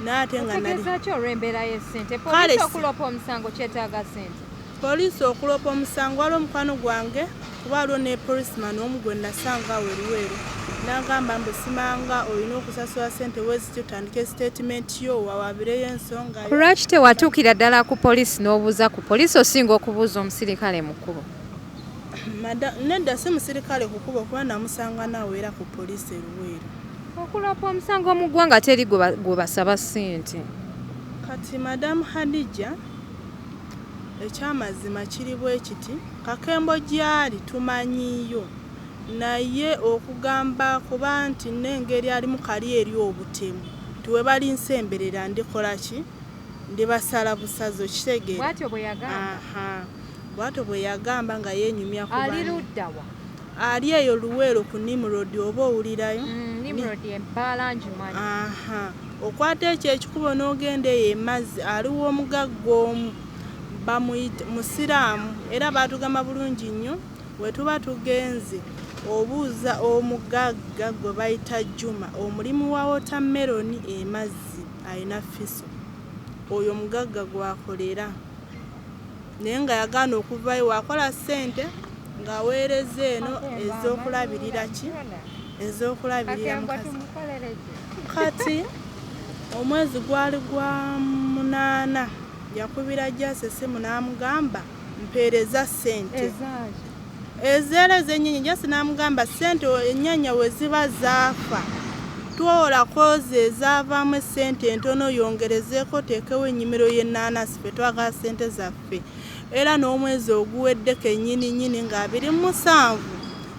naye ate nga nali
Otegeeza ki olw'embeera y'essente?
Kale
Poliisi okulopa omusango kyetaaga ssente?
Poliisi okulopa omusango, waliwo omukwano gwange, kuba waliwo ne policeman omu gwe nasanga awo eruweru, n'agamba mbu simanga olina okusasula ssente weziti otandike statement yo wawabireyo ensonga yo.
Lwaki tewatuukira ddala ku poliisi n'obuuza ku poliisi, osinga okubuuza omusirikale mu kkubo?
Nedda, si musirikale ku kkubo, kuba namusanga naawe era ku poliisi eruweru.
Okulopa omusango mu ggwanga teri gwe basaba ssente.
Kati madamu Hadija, ekyamazima kiri bwe kiti, Kakembo gyali tumanyiyo, naye okugamba kuba nti n'engeri alimu kali eri obutemu nti we balinsemberera ndikola ki, ndibasala busazi, okitegeera.
Bw'atyo bwe yagamba?
Aha, bw'atyo bwe yagamba nga yeenyumya ku
Ali
banne.
luddawa?
Ali eyo Luweero ku Nimrod, oba owulirayo?
Nimrod embaala ngimanyi.
Aha, okwata ekyo ekikubo n'ogenda eyo emazzi, aliwo omugagga omu bamuyita musiraamu, era baatugamba bulungi nnyo we tuba tugenze obuuza omugagga gwe bayita Juma, omulimu wa watermelon emazzi, alina fiso, oyo omugagga gwakolera, naye nga yagaana okuvayo wakola ssente ng'aweereza eno ez'okulabirira ki, ez'okulabirira
Kakembo
mukazi.
Tumukolere ki?
Kati omwezi gwali gwa 8, yakubira Jasi essimu n'amugamba mpeereza ssente.
Ezaaki?
Ezeera ez'ennyanya. Jasi n'amugamba ssente ennyanya we ziba zaafa twola koozi ezaavaamu essente entono yongerezeeko oteekewo ennimiro y'ennaanasi, ffe twagala ssente zaffe. Era n'omwezi oguwedde kennyini nnyini nga 27,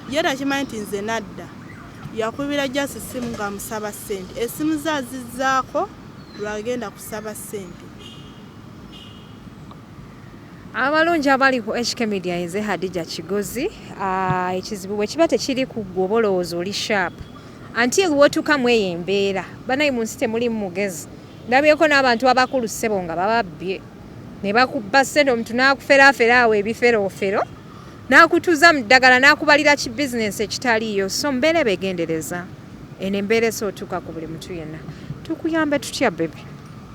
ye takimanyi nti nze nadda. Yakubira Jasi essimu ng'amusaba ssente, essimu ze azizzaako lwagenda kusaba ssente.
Abalungi abali ku HK Media, nze Hadija Kigozi. Ekizibu bwe kiba tekiri ku ggwe, oba olowooza oli sharp until wotuuka mu eyo embeera. Banayi, mu nsi temulimu mugezi. Ndabyeko n'abantu abakulu, ssebo, nga bababbye ne bakubba ssente, omuntu n'akuferaafera awo ebiferoofero, n'akutuuza mu ddagala, n'akubalira ki bizinensi ekitaliiyo. So mbeera beegendereza, eno embeera esootuuka ku buli muntu yenna. Tukuyambe tutya, baby?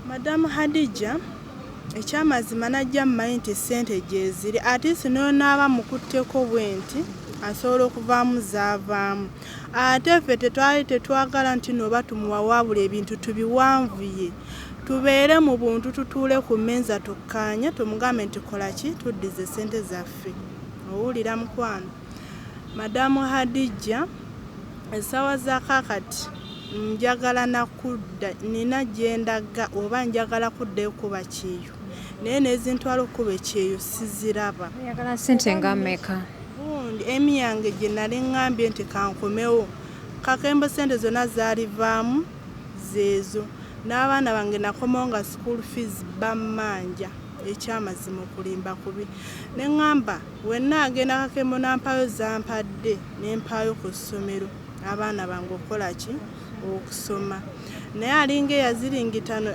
Madamu Hadija, ekyamazima najja mmanyi nti ssente gyeziri, ate si nonaaba mukutteko bwe nti asobola okuvaamu zaavaamu. Ate ffe tetwali tetwagala nti noba tumuwawaabula ebintu tubiwanvuye, tubeere mu buntu, tutuule ku mmeeza tukkaanye, tumugambe nti kola ki, tuddize ssente zaffe. Owulira, mukwano? Madamu Hadija, essaawa za kaakati njagala nakudda, nina gye ndaga oba njagala kuddayo kuba kyeyo, naye nezintwala okuba ekyeyo siziraba.
Oyagala ssente nga mmeka?
Gundi emi yange gye nali ŋŋambye nti kankomewo Kakembo, ssente zonna zaalivaamu zeezo, n'abaana bange nakomawo nga school fees bammanja. Ekyamazima okulimba kubi, ne ŋŋamba wenna agenda Kakembo nampayo zampadde, nempaayo ku ssomero abaana bange okukola ki, okusoma. Naye alinga eyaziringitano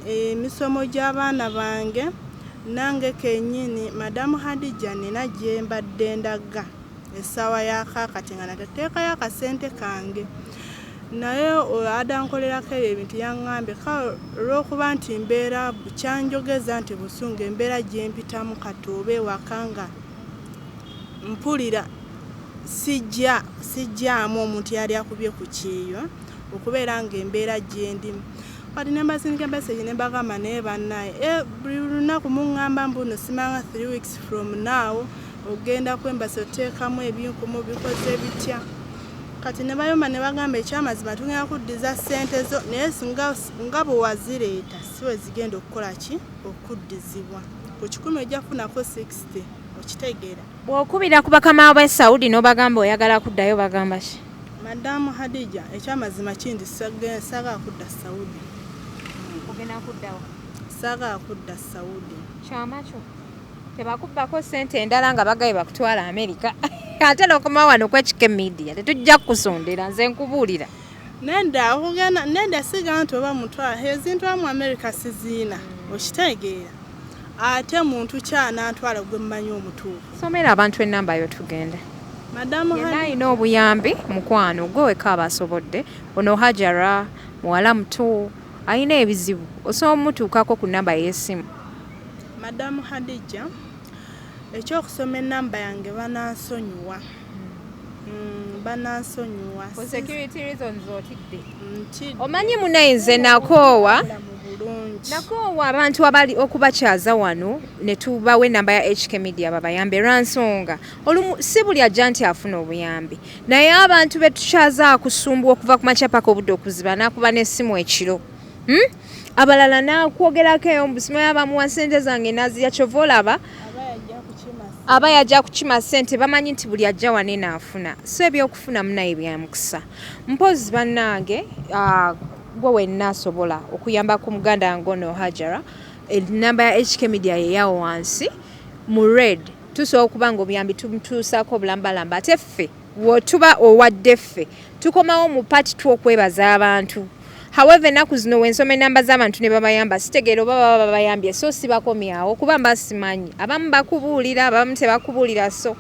emisomo gy'abaana bange nange kennyini. Madamu Hadija, nina gye mbadde ndaga essaawa ya kaakati nga natateekayo akasente kange, naye adankolerako ebyo ebintu yaŋŋambye olw'okuba nti mbeera kyanjogeza nti busungu, embeera gye mpitamu kati oba ewaka nga mpulira sijja sijjaamu omuntu yali akubye ku kyeyo okubeera nga embeera gye ndimu kati. Ne mbasindika message ne mbagamba, naye bannaye, buli lunaku muŋŋamba mbu no simanga 3 weeks from now ogenda kwembasa oteekamu ebinkumu bikoze bitya. Kati ne bayomba ne bagamba, ekyamazima tugenda kuddiza ssente zo, naye nga bwe wazireeta si bwe zigenda okukola ki, okuddizibwa. Ku 100 ojja kufunako 60. Okitegeera?
Bw'okubira ku bakama b'e Saudi n'obagamba oyagala kuddayo, bagamba ki?
Madamu Hadija, ekyamazima kindi saagala kudda Saudi.
Ogenda kuddawo?
Saagala kudda Saudi.
Kyama kyo tebakubbako ssente endala nga bagaye bakutwala Amerika, ate n'okoma wano ku HK Media tetujja kukusondera, nze nkubuulira.
Nenda okugenda, nenda siga nti oba mutwala ezintwala mu Amerika siziina. Okitegeera? Ate muntu kyanantwala gwe mmanyi omutuufu.
Somera abantu enamba yo tugende.
Madamu
Yenna alina obuyambi, mukwano gwe weka aba asobodde. Ono Hajara muwala muto alina ebizibu, osobola omutuukako ku namba y'essimu.
Madamu Hadija, ekyokusoma enamba yange banansonyiwa. Banansonyiwa.
Otidde?
Ntidde.
Omanyi munaye, nze nakoowa.
Mu bulungi.
Nakoowa abantu abali okubakyaza wano ne tubawa enamba ya HK Media babayambe, lwansonga olumu si buli ajja nti afuna obuyambi, naye abantu betukyaza akusumbuwa okuva ku makya paka obudde okuziba, n'akuba n'essimu ekiro, Abalala n'akwogerako eyo mbusimayo abamuwa ssente zange nazirya. Kyova olaba
aba yajja kukima.
Aba yajja kukima ssente, bamanyi nti buli ajja wane naafuna. So ebyokufuna munaye bya mukisa. Mpozi bannange, gwe wenna asobola okuyamba ku muganda wange ono Hajara, enamba ya HK Media yeyawo wansi mu red. Tusobola okuba nga obuyambi tumutuusaako obulambalamba, ate ffe wotuba owadde ffe tukomawo mu part two okwebaza abantu. However, ennaku zino wensoma enamba z'abantu ne babayamba, sitegeera oba baba babayambye, so sibakomyawo kuba mba simanyi. Abamu bakubuulira, abamu tebakubuulira. So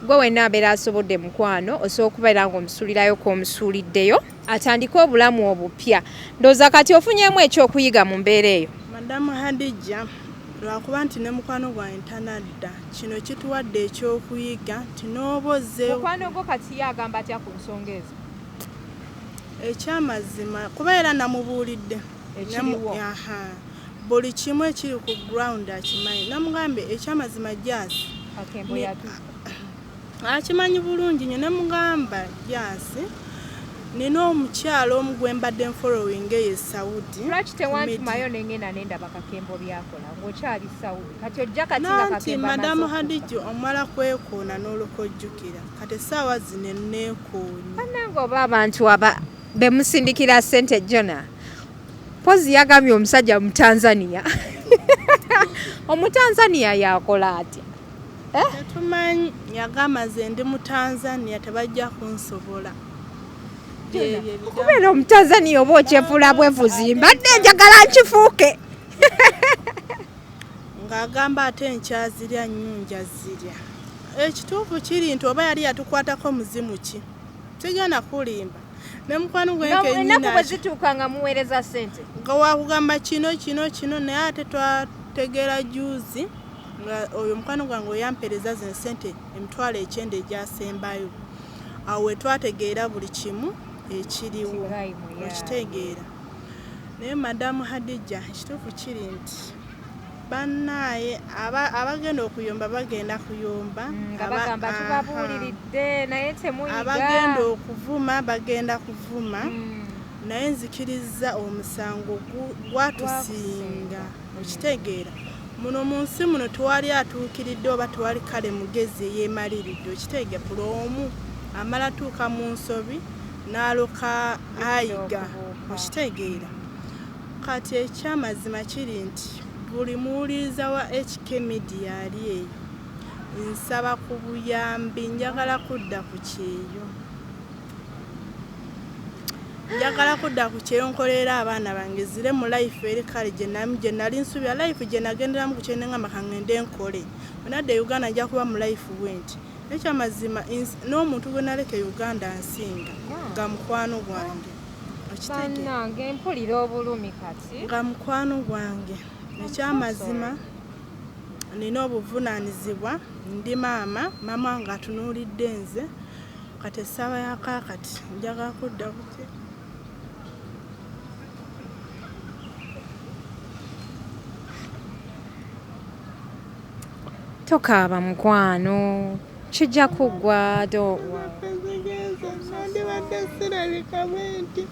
gwe wenna abeera asobodde, mukwano, osobola okubeera ng'omusuulirayo k'omusuuliddeyo atandike obulamu obupya. Ndowooza kati ofunyemu ekyokuyiga mu mbeera eyo.
Madamu Hadija, lwakuba nti ne mukwano gwange tanadda, kino kituwadde ekyokuyiga nti n'oba ozze.
Mukwano gwo kati ye agamba atya ku nsonga ezo?
Ekyamazima kuba era namubuulidde.
Ekiriwo.
Aha. Buli kimu ekiri ku ground akimanyi. Namugambye ekyamazima Jasi
Kakembo yatu
akimanyi bulungi nnyo. Nemugamba, Jasi, Nina omukyala omu gwe mbadde nfollowing eyo e Saudi.
Lwaki tewantumayo nengenda nendaba Kakembo byakola ng'okyali Saudi? Kati ojja kati nga
Nanti
Kakembo amaze
madamu
okufa.
Hadija omala kwekoona n'olukojjukira kati essaawa zino neekoonye.
Bannange oba abantu aba bemusindikira ssente Jona Mpozi yagambye omusajja mu Tanzania. Omutanzania yakola atya? Eh?
Tetumanyi, yagamba nze ndi mu Tanzania tebajja kunsobola.
Okubeera Omutanzania oba okyefuula bwefuzi, mbadde njagala nkifuuke.
Ng'agamba ate nkyazirya nnyo njazirya. Ekituufu kiri nti oba yali yatukwatako muzimu ki? Sigenda kulimba. Ne mukwano gwange kennyini
Ennaku bwe zituuka nga muweereza ssente.
Nga wakugamba kino kino kino, naye ate twategeera juuzi nga oyo mukwano gwange oyampeereza zino ssente 90,000 egyasembayo. Awo we twategeera buli kimu ekiriwo. Okitegeera. Naye madamu Hadija ekituufu kiri nti bannaaye abagenda okuyomba bagenda kuyomba.
Nga bagamba tubabuuliridde naye temuyiga.
Abagenda okuvuma bagenda kuvuma. Naye nzikirizza omusango gwatusinga. Okitegeera. Muno mu nsi muno tewali atuukiridde oba tewali kale mugezi eyeemaliridde. Okitegeera buli omu amala tuuka mu nsobi n'aloka ayiga. Okitegeera. Kati ekyamazima kiri nti buli muwuliriza wa HK Media ali eyo nsaba ku buyambi, njagala kudda ku kyeyo. Njagala kudda ku kyeyo nkolerera abaana bange zire mu life eri kale gye nali nsuubira, life gye nagenderamu ku kyeyo ne ngamba ka ngende nkole. Bwe nadda e Uganda nja kuba mu life bwe nti. Ekyamazima n'omuntu gwe naleka e Uganda nsinga nga mukwano gwange.
Bannange mpulira obulumi kati.
Nga mukwano gwange. Ekyamazima nina obuvunaanyizibwa, ndi maama, maama wange atunuulidde nze. Kati essaawa ya kaakati njagala kudda ku kyeyo.
Tokaaba mukwano, kijja kuggwa. Don't worry.
Nandibadde sirabika bwe nti.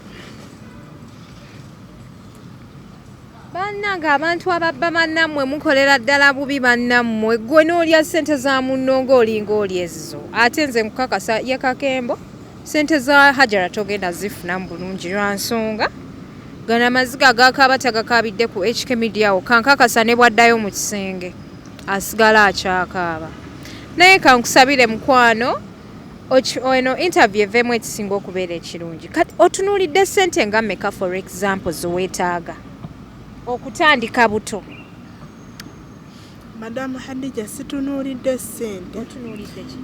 Bannange abantu ababba bannammwe mukolera ddala bubi bannammwe. Ggwe n'olya ssente za munno ng'olinga oli ezizo. Ate nze nkukakasa ye Kakembo ssente za Hajara togenda zifunamu bulungi lwa nsonga. Gano amaziga gakaaba tagakaabidde ku HK Media awo kankakasa ne bw'addayo mu kisenge asigala akyakaaba. Naye kankusabire mukwano eno interview eveemu ekisinga okubeera ekirungi. Kati otunuulidde ssente nga mmeka for example ze weetaaga okutandika buto?
Madamu Hadija situnuulidde ssente,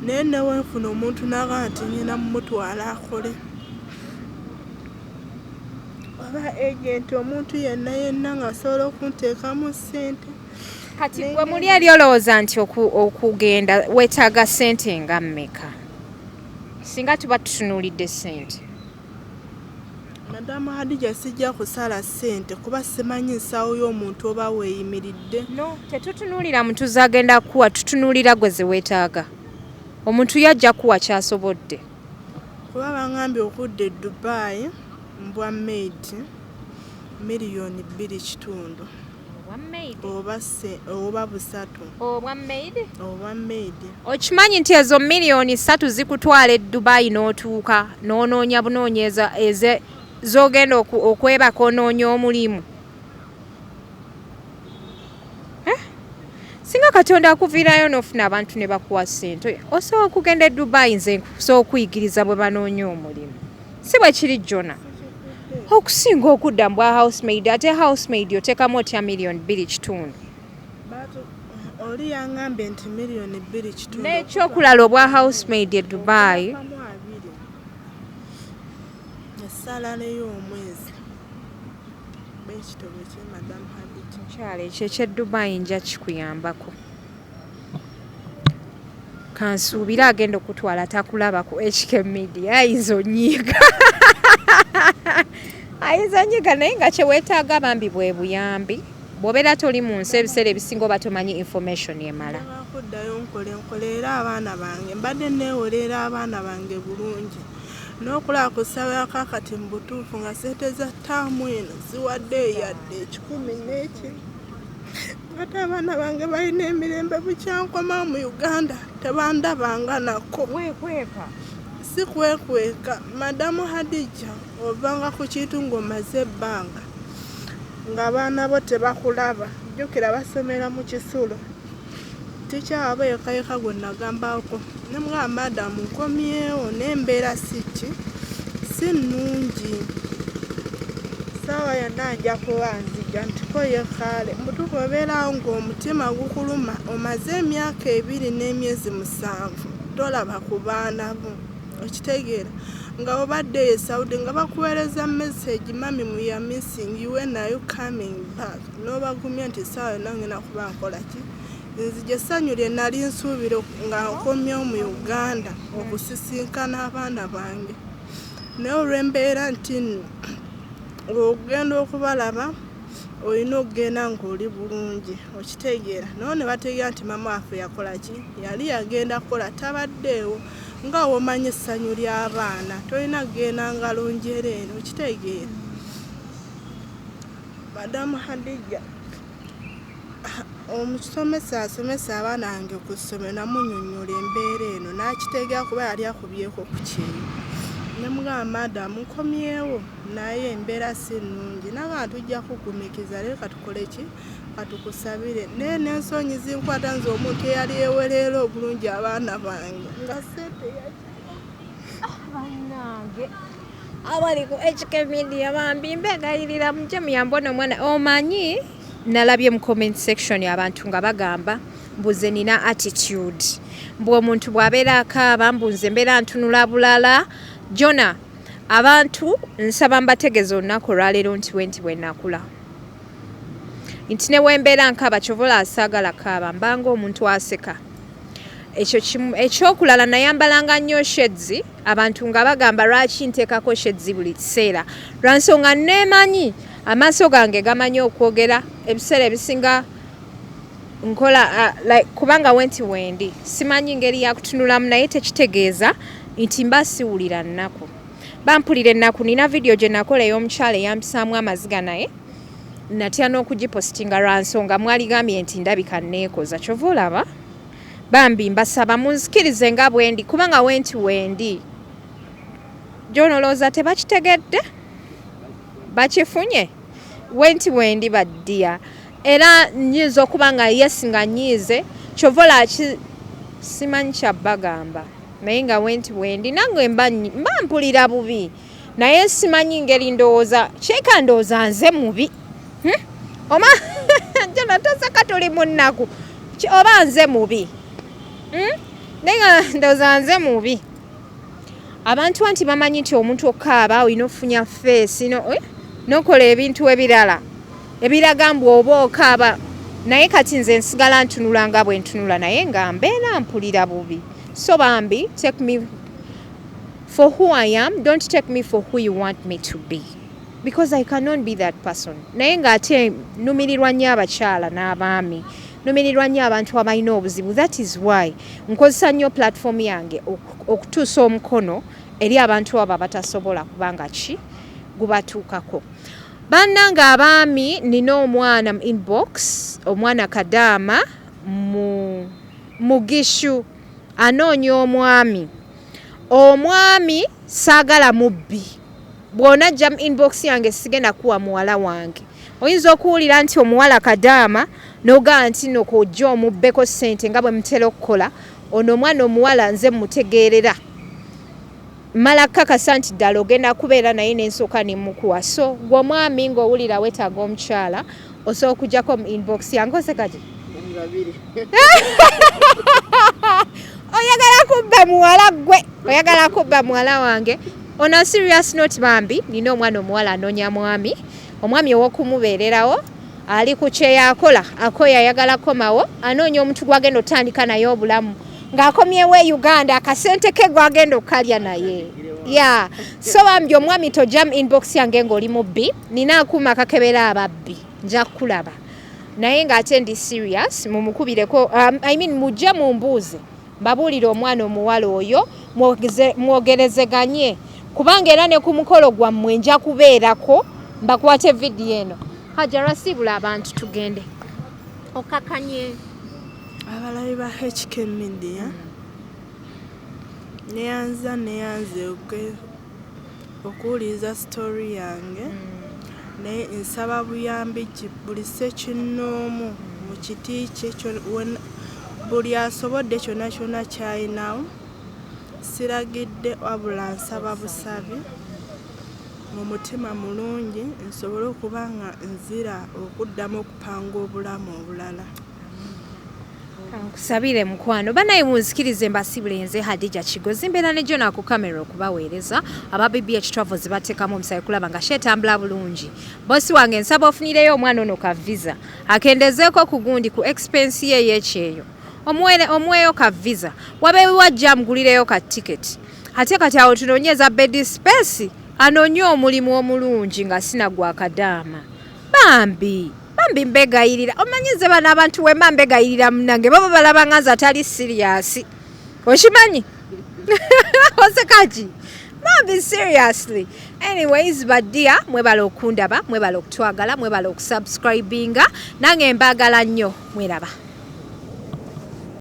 naye newenfuna omuntu naga nti nyina mumutwala akole oba agent, omuntu yenna yenna ng'asobola okunteekamu ssente.
Kati gwe muli eri olowooza nti okugenda weetaaga ssente nga mmeka singa tuba tutunuulidde ssente?
Madamu Hadija sijja kusala ssente kuba simanyi nsawo y'omuntu oba weeyimiridde.
No, tetutunuulira muntu zagenda kuwa, tutunuulira gwe ze weetaaga. Omuntu yajja kuwa kyasobodde.
Kuba baŋŋambye okudda e Dubai mbwa maid 2.5 miliyoni oba se oba 3.
Obwa maid?
Obwa maid.
Okimanyi nti ezo 3 miliyoni zikutwala e Dubai n'otuuka n'onoonya bunoonyeza eze z'ogenda okwebaka onoonya omulimu. Eh? Singa Katonda akuviirayo n'ofuna abantu ne bakuwa ssente osobola okugenda e Dubai. Nze nkusobola okuyigiriza bwe banoonya omulimu, si bwe kiri Jona? Okusinga okudda mu bwa housemaid. Ate housemaid oteekamu otya 2.5 miliyoni?
Oli yaŋŋambye nti 2.5 miliyoni.
N'ekyokulala obwa housemaid e Dubai
Okuteekamu abiri essalale y'omwezi bwekito bwekiri Madamu Hadija.
Mukyala, ekyo eky'e Dubai nja kikuyambako. Kansuubire agenda okutwala takulaba ku HK Media, ayinza onyiiga, ayinza onyiiga. Naye nga kyeweetaaga bambi bwe buyambi. Bw'obeera toli mu nsi ebiseera ebisinga oba tomanyi information emala.
Njagala kuddayo nkole nkoleere abaana bange. Mbadde neewolerera abaana bange bulungi. N'okulaba ku ssaawa ya kaakati mu butuufu nga ssente za ttaamu eno ziwaddeyo yadde 101. Ate abaana bange balina emirembe bukyankomawo mu Uganda tebandabanga nako.
Weekweka.
Si kwekweka. Madamu Hadija ovanga ku kintu ng'omaze ebbanga ng'abaana bo tebakulaba. Jjukira basomera mu kisulo. Tikyaba yekka yekka gwe nagambako ne mugamba madamu nkomyewo n'embeera si ki si nnungi. Ssaawa yonna nja kuba nzija ntiko ye kaale. Mutuufu obeerawo ng'omutima gukuluma omaze emyaka 2 n'emyezi 7 tolaba ku baana bo. Okitegeera nga obadde eyo e Saudi nga bakuweereza message, "Mummy, we are missing you, when are you coming back?" N'obagumya nti essaawa yonna ngenda kuba nkola ki nzija. Essanyu lye nali nsuubira nga nkomyewo mu Uganda okusisinkana abaana bange, naye olw'embeera nti nno ogenda okubalaba olina okugenda ng'oli bulungi, okitegeera, naye ne bategeera nti maama waffe yakola ki, yali yagenda kukola tabaddeewo. Nga womanyi essanyu ly'abaana tolina kugenda ngalo njereere, okitegeera. Madamu Hadija, omusomesa asomesa abaana bange ku ssomero, namunyonnyola embeera eno n'akitegeera kuba yali akubyeko ku kyeyo. Ne mugamba, "Madamu, nkomyewo naye embeera si nnungi." Nagamba, "Tujja kugumiikiriza, leero katukole ki, katukusabire." Naye n'ensonyi zinkwata nze omuntu eyali ewereera obulungi abaana bange nga ssente yaki.
Bannange abali ku HK Media, bambi mbegayirira mujje muyambe ono omwana. Omanyi nalabye mu comment section abantu nga bagamba mbuze nina attitude, mbu omuntu bw'abeera akaaba mbu nze mbeera ntunula bulala. Jona, abantu nsaba mbategeeza olunaku olwaleero nti we nti bwe nakula nti ne wembeera nkaaba, kyovola asaagala kaaba, mbanga omuntu aseka. Ekyo kimu. Ekyokulala, nayambalanga nnyo shades, abantu nga bagamba lwaki nteekako shades buli kiseera. Lwa nsonga neemanyi amaaso gange gamanyi okwogera. Ebiseera ebisinga nkola like, kubanga wenti wendi simanyi ngeri yakutunulamu, naye tekitegeeza nti mba siwulira nnaku, bampulira ennaku. Nina vidiyo gye nakola ey'omukyala eyampisaamu amaziga, naye natya n'okugipositinga lwa nsonga mwaligambye nti ndabika neekoza. Kyova olaba bambi mbasaba munzikirize nga bwendi, kubanga wenti wendi. Gyonolowooza tebakitegedde, bakifunye wenti wendi baddiya. Era nyinza okuba nga yes nga nyiize, kyova olaki simanyi kyabbagamba, naye nga wenti wendi nange mba mba mpulira bubi, naye simanyi ngeri. Ndowooza kyeka ndowooza nze mubi. Oma jona toseka, tuli mu nnaku. Oba nze mubi? Naye nga ndowooza nze mubi. Abantu anti bamanyi nti omuntu okaaba olina ofunya face no, eh? Nokola ebintu ebirala ebiraga mbu oba okaaba, naye kati nze nsigala ntunula nga bwe ntunula, naye nga mbeera mpulira bubi. So bambi, take me for who I am, don't take me for who you want me to be, because I cannot be that person. Naye ng'ate numirirwa nnyo abakyala n'abaami, numirirwa nnyo abantu abalina obuzibu. That is why nkozesa nnyo platform yange okutuusa omukono eri abantu abo abatasobola, kubanga ki gubatuukako. Bannange abaami, nina omwana mu inbox, omwana kadaama mu mugishu, anoonya omwami. Omwami saagala mubbi. Bw'onajja mu inbox yange sigenda kuwa muwala wange. Oyinza okuwulira nti omuwala kadaama n'ogamba nti no kojja omubbeko ssente nga bwe mutera okukola. Ono omwana omuwala nze mutegeerera, mala kakasa nti ddala ogenda kubeera naye n'ensooka nemukuwa. So gwe omwami ng'owulira weetaaga omukyala, osobola okujjako mu inbox yange. Oseka ki?
Babiri.
Oyagala kubba muwala gwe, oyagala kubba muwala wange. On a serious note, bambi nina omwana omuwala anoonya mwami, omwami ow'okumubeererawo. Ali ku kyeyakola akoye, ayagala komawo, anoonya omuntu gwagenda otandika naye obulamu ng'akomyewo e Uganda, akasente ke gwagenda okukalya naye ya. So bambi omwami tojja mu inbox yange ng'oli mubbi. Nina akuuma akakebera ababbi, nja kukulaba. Naye ng'ate ndi serious, mumukubireko, I mean, mujje mumbuuze, mbabuulire omwana omuwala oyo, mwogerezeganye. Kubanga era ne ku mukolo gwammwe nja kubeerako mbakwate vidiyo eno. Hajara siibula abantu tugende. Okakanye.
Abalabi ba HK Media neyanza neyanze okuwuliriza story yange naye nsaba buyambi buli ssekinnoomu mu kiti kye buli asobodde kyonna kyonna ky'alinawo. Siragidde wabula nsaba busabi mu mutima mulungi nsobole okuba nga nzira okuddamu okupanga obulamu obulala.
Kankusabire mukwano. Banaye munzikirize mbasibule nze Hadija Kigozi mbeera ne Jona ku kamera okubaweereza. Aba BBH Travels bateekamu omusayi kulaba nga shetambula bulungi. Bosi wange nsaba ofunireyo omwana ono ka visa akendezeeko ku gundi ku expense ye ey'ekyeyo. Omuweeyo ka visa wabeewo wajja amugulireyo ka ticket. Ate kati awo tunoonyeza bed space anoonye omulimu omulungi nga sina gwa kadaama. Bambi bambi mbegayirira, omanyi nze bano abantu wema mbegayirira munange baba balaba nga nze atali serious, okimanyi? Osekaki bambi, seriously. Anyways badia, mwebala okundaba, mwebala okutwagala, mwebala okusubscribinga, nange mbagala nnyo, mweraba.